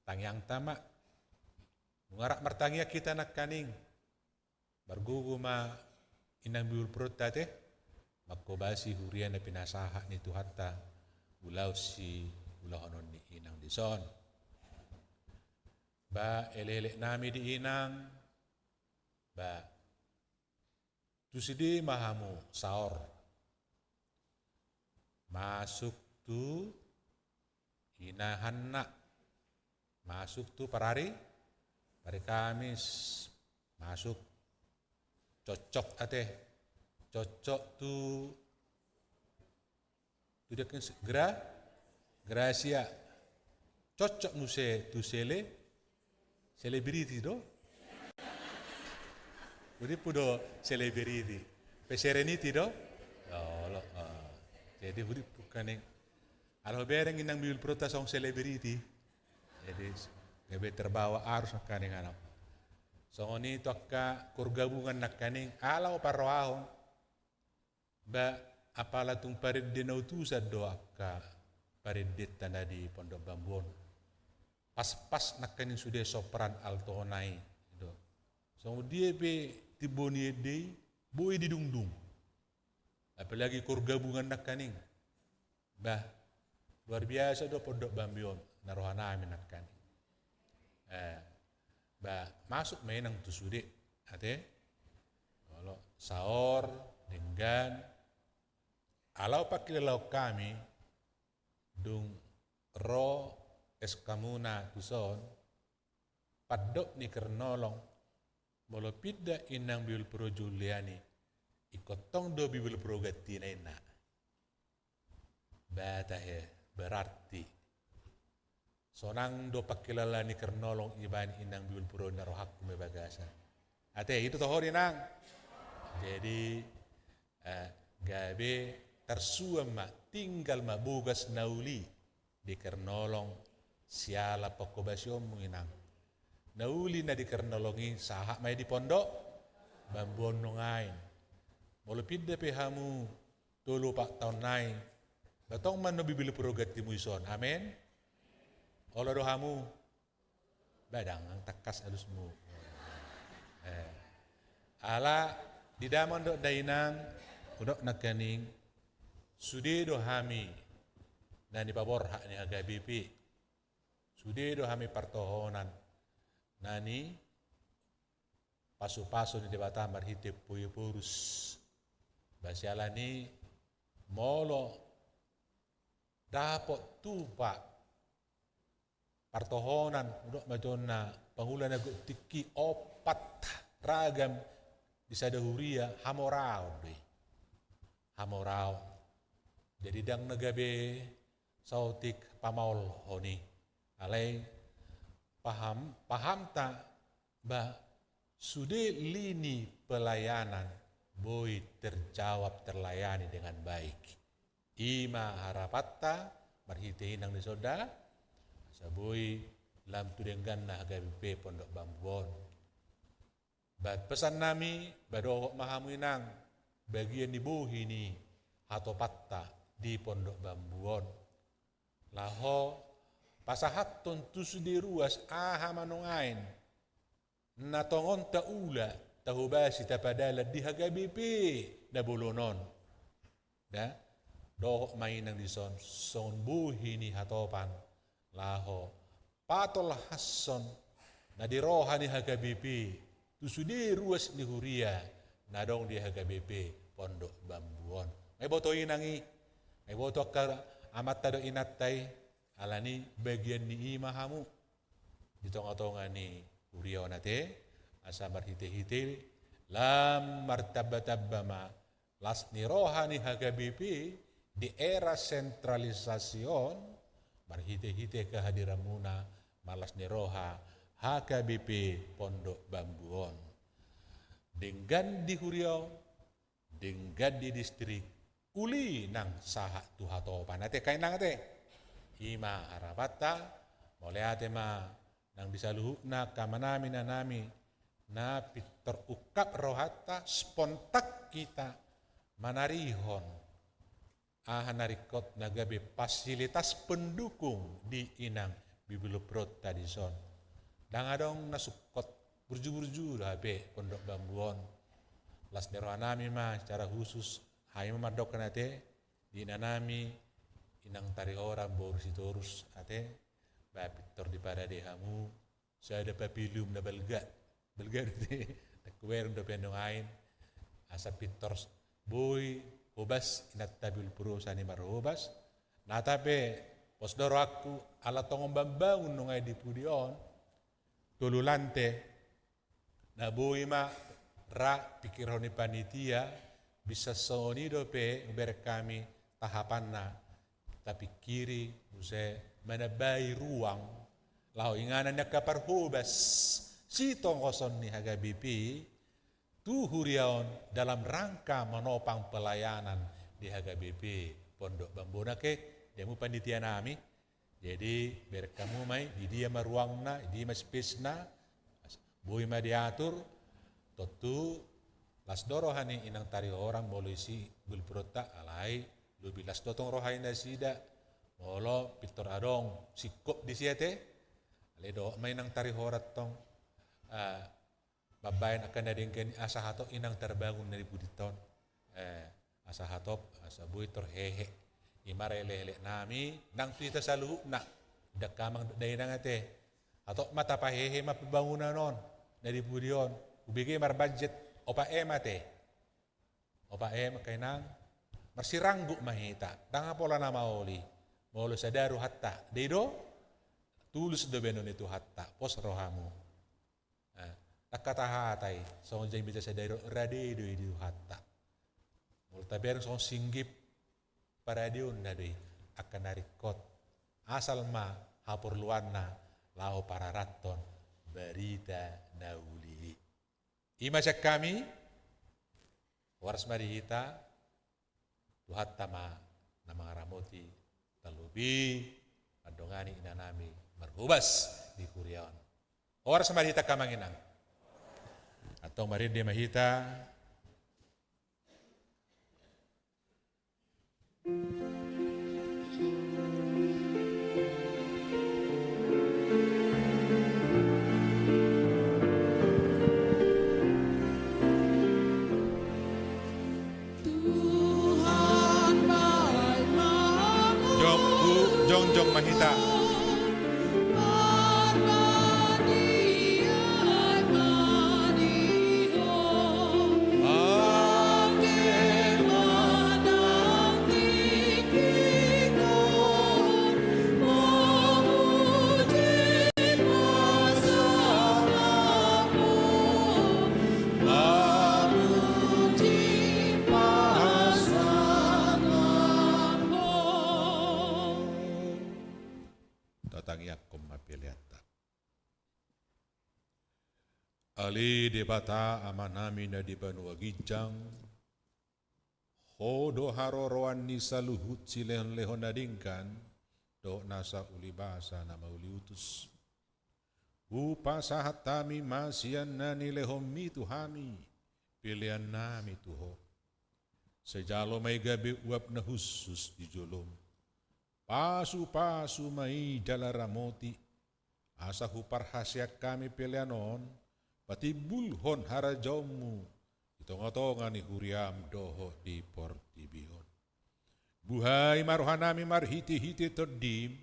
Tangiangta ma. Nunga rap martangiang hita nangkaning. Margogo ma Inang Bibelvrouta ate, manghobasi huria na pinasahat ni Tuhanta, ulaon siulahonon ni inang dison. Ba elek-elek nami di inang, ba tu sude ma hamu saor. Masuk tu inahanna. Masuk tu parari, parari Kamis. Masuk. Cocok ate. Cocok tu, tu dia kan se-, gra-, grasia. Cocok muse tu sele-, selebriti do. Budi pudo selebriti. Pe sereniti do. Ya Allah. Ah. Jadi budi bukan yang Ala hubereng Inang Bibelvrouta songon selebriti. Jadi, gabe terbawa arus nangkaning anak. Songon i tu angka koor gabungan nangkaning, ala huparrohahon. Ba, apala tung parende na utusan do angka parendenta na di Pondok Bambu on. Pas-pas nangkaning sude sopran altona i. Do. Songon dia pe timbo ni ende i, boi didungdung. Apalagi koor gabungan nangkaning. Bah, luar biasa do Pondok Bambu on, na rohanami nangkaning. Eh, bah, masuk ma inang tu sude, ate? Olo, saor, denggan, ala hupangkilalahon hami, dung ro S K muna tuson, pandok ni Kernolong, molo pinda Inang Bibelvrouw Juliani, ingkon tong do Bibelvrouw gantina inna. Bah tahe, berarti sonang do pangkilala ni Kernolong ibaen Inang Bibelvrouw na rohangku ma i bagasan. Ate, i do toho inang. Jadi, eh, gabe tarsuan ma, tinggal ma bogas na uli di Kernolong siala panghobasionmu inang. Na uli na di Kernolong i sahat ma i di Pondok Bambu on nuaeng. Molo pinda pe hamu tolu opat taon nai, ba tong ma annon Bibel Pro gantimu dison. Amen. Olo do hamu? Ba ndang, tangkas alusmu. Eh. Ala di damang dohot dainang, hudok nangkaning, sude do hami na nipaborhat ni H K B P. Sude do hami partohonan na nipasupasu ni Debata marhite Ephorus. Ba siala ni i molo dapot tupa partohonan, hudok ma jonna pangula na godang tingki opat ragam di sada huria, hamoraon do i. Hamoraon. Jadi ndang na gabe saotik pamaolhon i. Alai paham, pahamta ba sude lini pelayanan boi terjawab, terlayani dengan baik. I ma harapanta marhite inang di son da, asa boi lam tu dengganna H K B P Pondok Bambu on. Ba pesan nami, ba dohot ma hamu inang, bagian ni bohi ni hatopanta di Pondok Bambu on. Laho pasahathon tu sude ruas aha ma nuaeng na tongon taula, tahobasi, tapadalan di H K B P na bolon on. Da, dohot ma inang di son, songon bohi ni hatopan, laho patolhashon na di roha ni H K B P tu sude ruas ni huria na adong di H K B P Pondok Bambu on. Nga iboto inang i, nga iboto angka amanta dohot inanta i, ala ni bagian ni i ma hamu di tongatonga ni huria on ate, asa marhitehite lam martambatamba ma las ni roha ni H K B P di era sentralisasi on, marhitehite kehadiranmuna ma las ni roha H K B P Pondok Bambu on. Denggan di huria on, denggan di distrik, uli nang sahat tu hatopan ate, inang ate. I ma harapanta. Mauliate ma nang di saluhutna angka amanami, inanami, na pintor ungkap rohanta, spontan hita manarihon aha na ringkot na gabe fasilitas pendukung di inang Bibelvrouw-ta dison. Ndang adong na sungkot, burju-burju do hape Pondok Bambu on. Las ni rohanami ma secara khusus, hami ma mandok ate, di inanami, inang Tarihoran boru Sitorus ate, ba pintor diparade hamu sada papillum na balga. Balga do ate, na hubereng dope nuaeng. Asa pintor boi hobas inanta Bibelvrouw sian i marhobas. Nata pe pos do rohangku, ala tongon mambangun nuaeng di pudi on tolu lante, na boi ma ra pingkirhon ni panitia, bisa songon i dope hubereng hami tahapanna, tapingkiri muse manambai ruang laho inganan ni angka parhobas sitongoson ni H K B P tu huria on dalam rangka menopang pelayanan di H K B P Pondok Bambu on. Oke, di hamu panitianami. Jadi bereng hamu ma i, di dia ma ruangna, di dia ma space-na, boi ma diatur. Tontu las do roha ni inang Tarihoran molo disi Bibelvrouw-ta, alai lobi las do tong roha ni nasida molo pintor adong singkop disi ate. Alai dohot ma inang Tarihoran tong, ah, mambaen angka na denggan i asa hatop inang tarbangun na di pudinta on. Eh, asa hatop, asa boi tor hehe. I ma ra elekeleknami nang tu hita saluhutna, angka amang dohot inang ate. Hatop ma tapahehe ma pembangunan on na di pudi on. Hubege marbudget opat M ate. Opat M, angka inang, marsiranggut ma hita. Ndang pola na maol i molo sada rohanta, dei do? Tulus do baenon ni Tuhanta, pos rohamu. Nah, ndang hata-hata i, songon jamita sadari on, rade do i di Tuhanta. Molo tabereng songon singgip, paradeonna do i angka na ringkot, asal ma haporluanna laho pararathon barita na uli i. I ma sian hami. Horas ma di hita. Tuhanta ma na mangaramoti, tarlobi mandongani inanami marhobas di huria on. Horas ma di hita, angka amang inang. Antong marende ma hita. ma hita. Tatangiangkon ma peleanta. Ale Debata Amanami na di banua ginjang, Ho do haroroan ni saluhut silehonlehon na denggan dohot nasa ulibasa na mauliutus. Hupasahat hami ma sian na nilehonMi tu hami peleannami tu Ho. Sai jalo ma i gabe uap na hushus di jolom, pasupasu ma i jala ramoti, asa huparhaseang hami pelean on patimbulhon harajaonMu di tongatonga ni huriaM dohot di portibi on. Buhai ma rohanami marhitehite TondiM,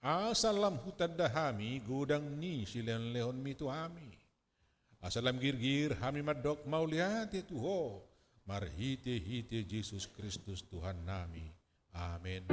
asa lam hutanda hami godang ni silehonlehonMi tu hami. Asa lam girgir hami mandok mauliate tu Ho, marhitehite Jesus Kristus Tuhannami. Amen.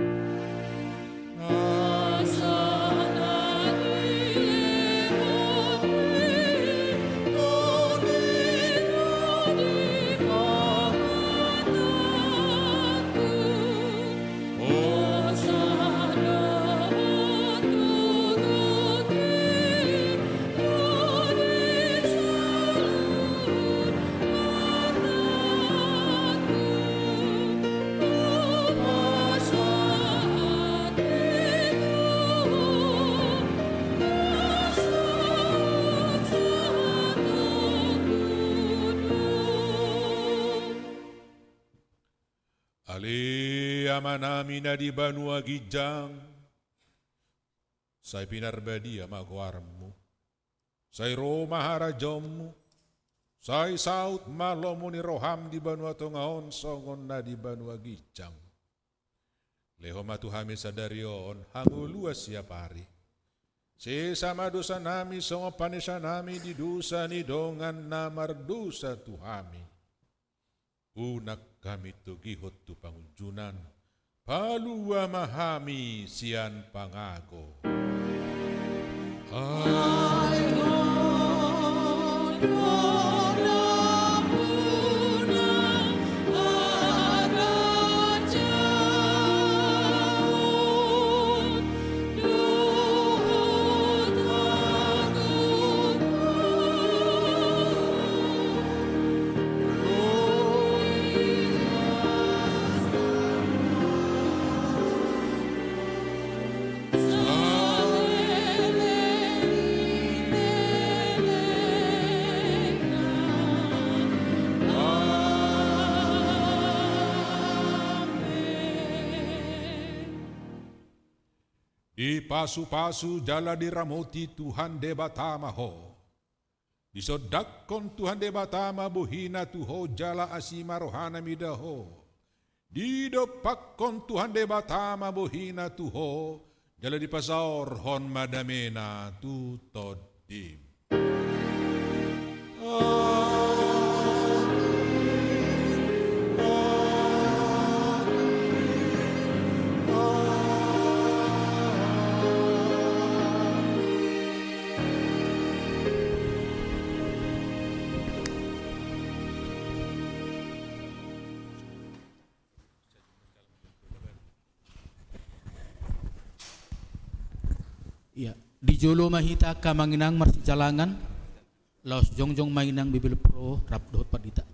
Ale Amanami na di banua ginjang, sai pinarbadia ma goarMu. Sai ro ma harajaonMu. Sai saut ma lomo ni rohaM di banua tonga on songon na di banua ginjang. Lehon ma tu hami sadari on hangoluan siapari. Sesa ma dosanami songon panesanami di dosa ni dongan na mardosa tu hami. Unang hami togihon tu pangunjunan, palua ma hami sian pangago. Ai Ho do nampuna harajaon. Dipasupasu jala diramoti Tuhan Debata ma ho. Disondangkon Tuhan Debata ma bohina tu ho jala asi ma rohana mida ho. Didompakkon Tuhan Debata ma bohina tu ho, jala dipasaorhon ma damena tu tondim. Amin. Amin. Amin. Ia, di jolo ma hita angka amang inang marsijalangan, laos jongjong ma inang bibelvrouw rap dohot pandita.